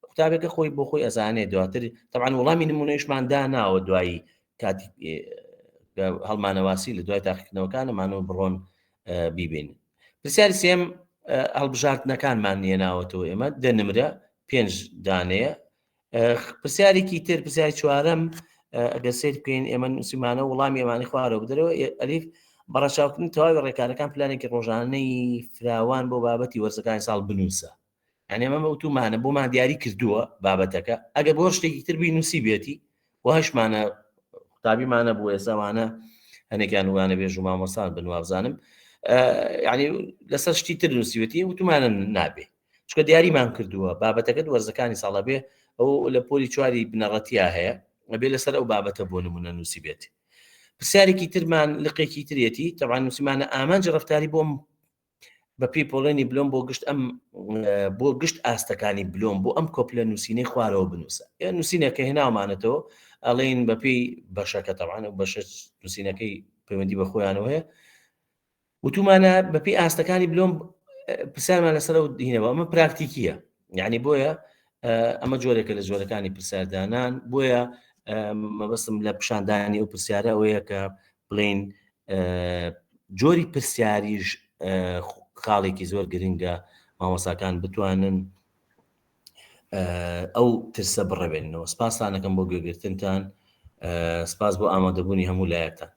قوتابێکە خۆی بۆ خۆی ئەزانێ دواتر طبعا وەڵامی نمونەیشمان داناوە دوایی کاتی هەڵمانەواسی لە دوای تاقیکردنەوەکانمانەوە بڕۆن بیبین پرسیاری سێم هەڵبژاردنەکانمان هێناوەتەوە ئێمە دە نمرە پێنج دانەیە پرسیارێکی تر پرسیاری چوارەم ئەگەر سیر بکەین ئێمە نووسیمانە وەڵامی ئەمانی خوارەوە بدەرەوە ئەلیف بەڕەچاوکردنی تەواوی ڕێکارەکان پلانێکی ڕۆژانەی فراوان بۆ بابەتی وەرزەکانی ساڵ بنووسە یعنی ئەمە وتومانە بۆمان دیاری کردووە بابەتەکە ئەگەر بۆ شتێکی تر بینوسی بێتی وهشمانە. قوتابیمانە بوو ئێستا وانە هەنێکیان وانە بێژ و مامۆستان بن وابزانم یعنی لەسەر شتی تر نووسیوەتی وتمانە نابێ چکە دیاریمان کردووە بابەتەکەت وەرزەکانی ساڵە بێ ئەو لە پۆلی چواری بنەڕەتیا هەیە ئەبێ لەسەر ئەو بابەتە بۆ نمونە نووسی بێت پرسیارێکی ترمان لقێکی ترێتی تەوان نووسیمانە ئامانجی ڕفتاری بۆم بە پێی پۆڵێنی بلۆم بۆ گشت ئەم بۆ گشت ئاستەکانی بلۆم بۆ ئەم کۆپلە نووسینەی خوارەوە بنووسە ئێ نووسینەکە هێناومانەتەوە ئەڵێن بە پێی بەشەکە تەوان و بەشە نووسینەکەی پەیوەندی بە خۆیانەوە هەیە وتومانە بە پێی ئاستەکانی بلۆم پرسیارمان لەسەر و دینەوە ئەمە پراکتیکیە یعنی بۆیە ئەمە جۆرێکە لە جۆرەکانی پرسیاردانان بۆیە مەبەستم لە پیشاندانی ئەو پرسیارە ئەوەیە کە بڵین جۆری پرسیاریش خاڵێکی زۆر گرنگە مامۆساکان بتوانن ئەو ترسە بڕەوێنەوە سپاسانەکەم بۆ گوێگرتنتان سپاس بۆ ئامادەبوونی هەموو لایەکتان.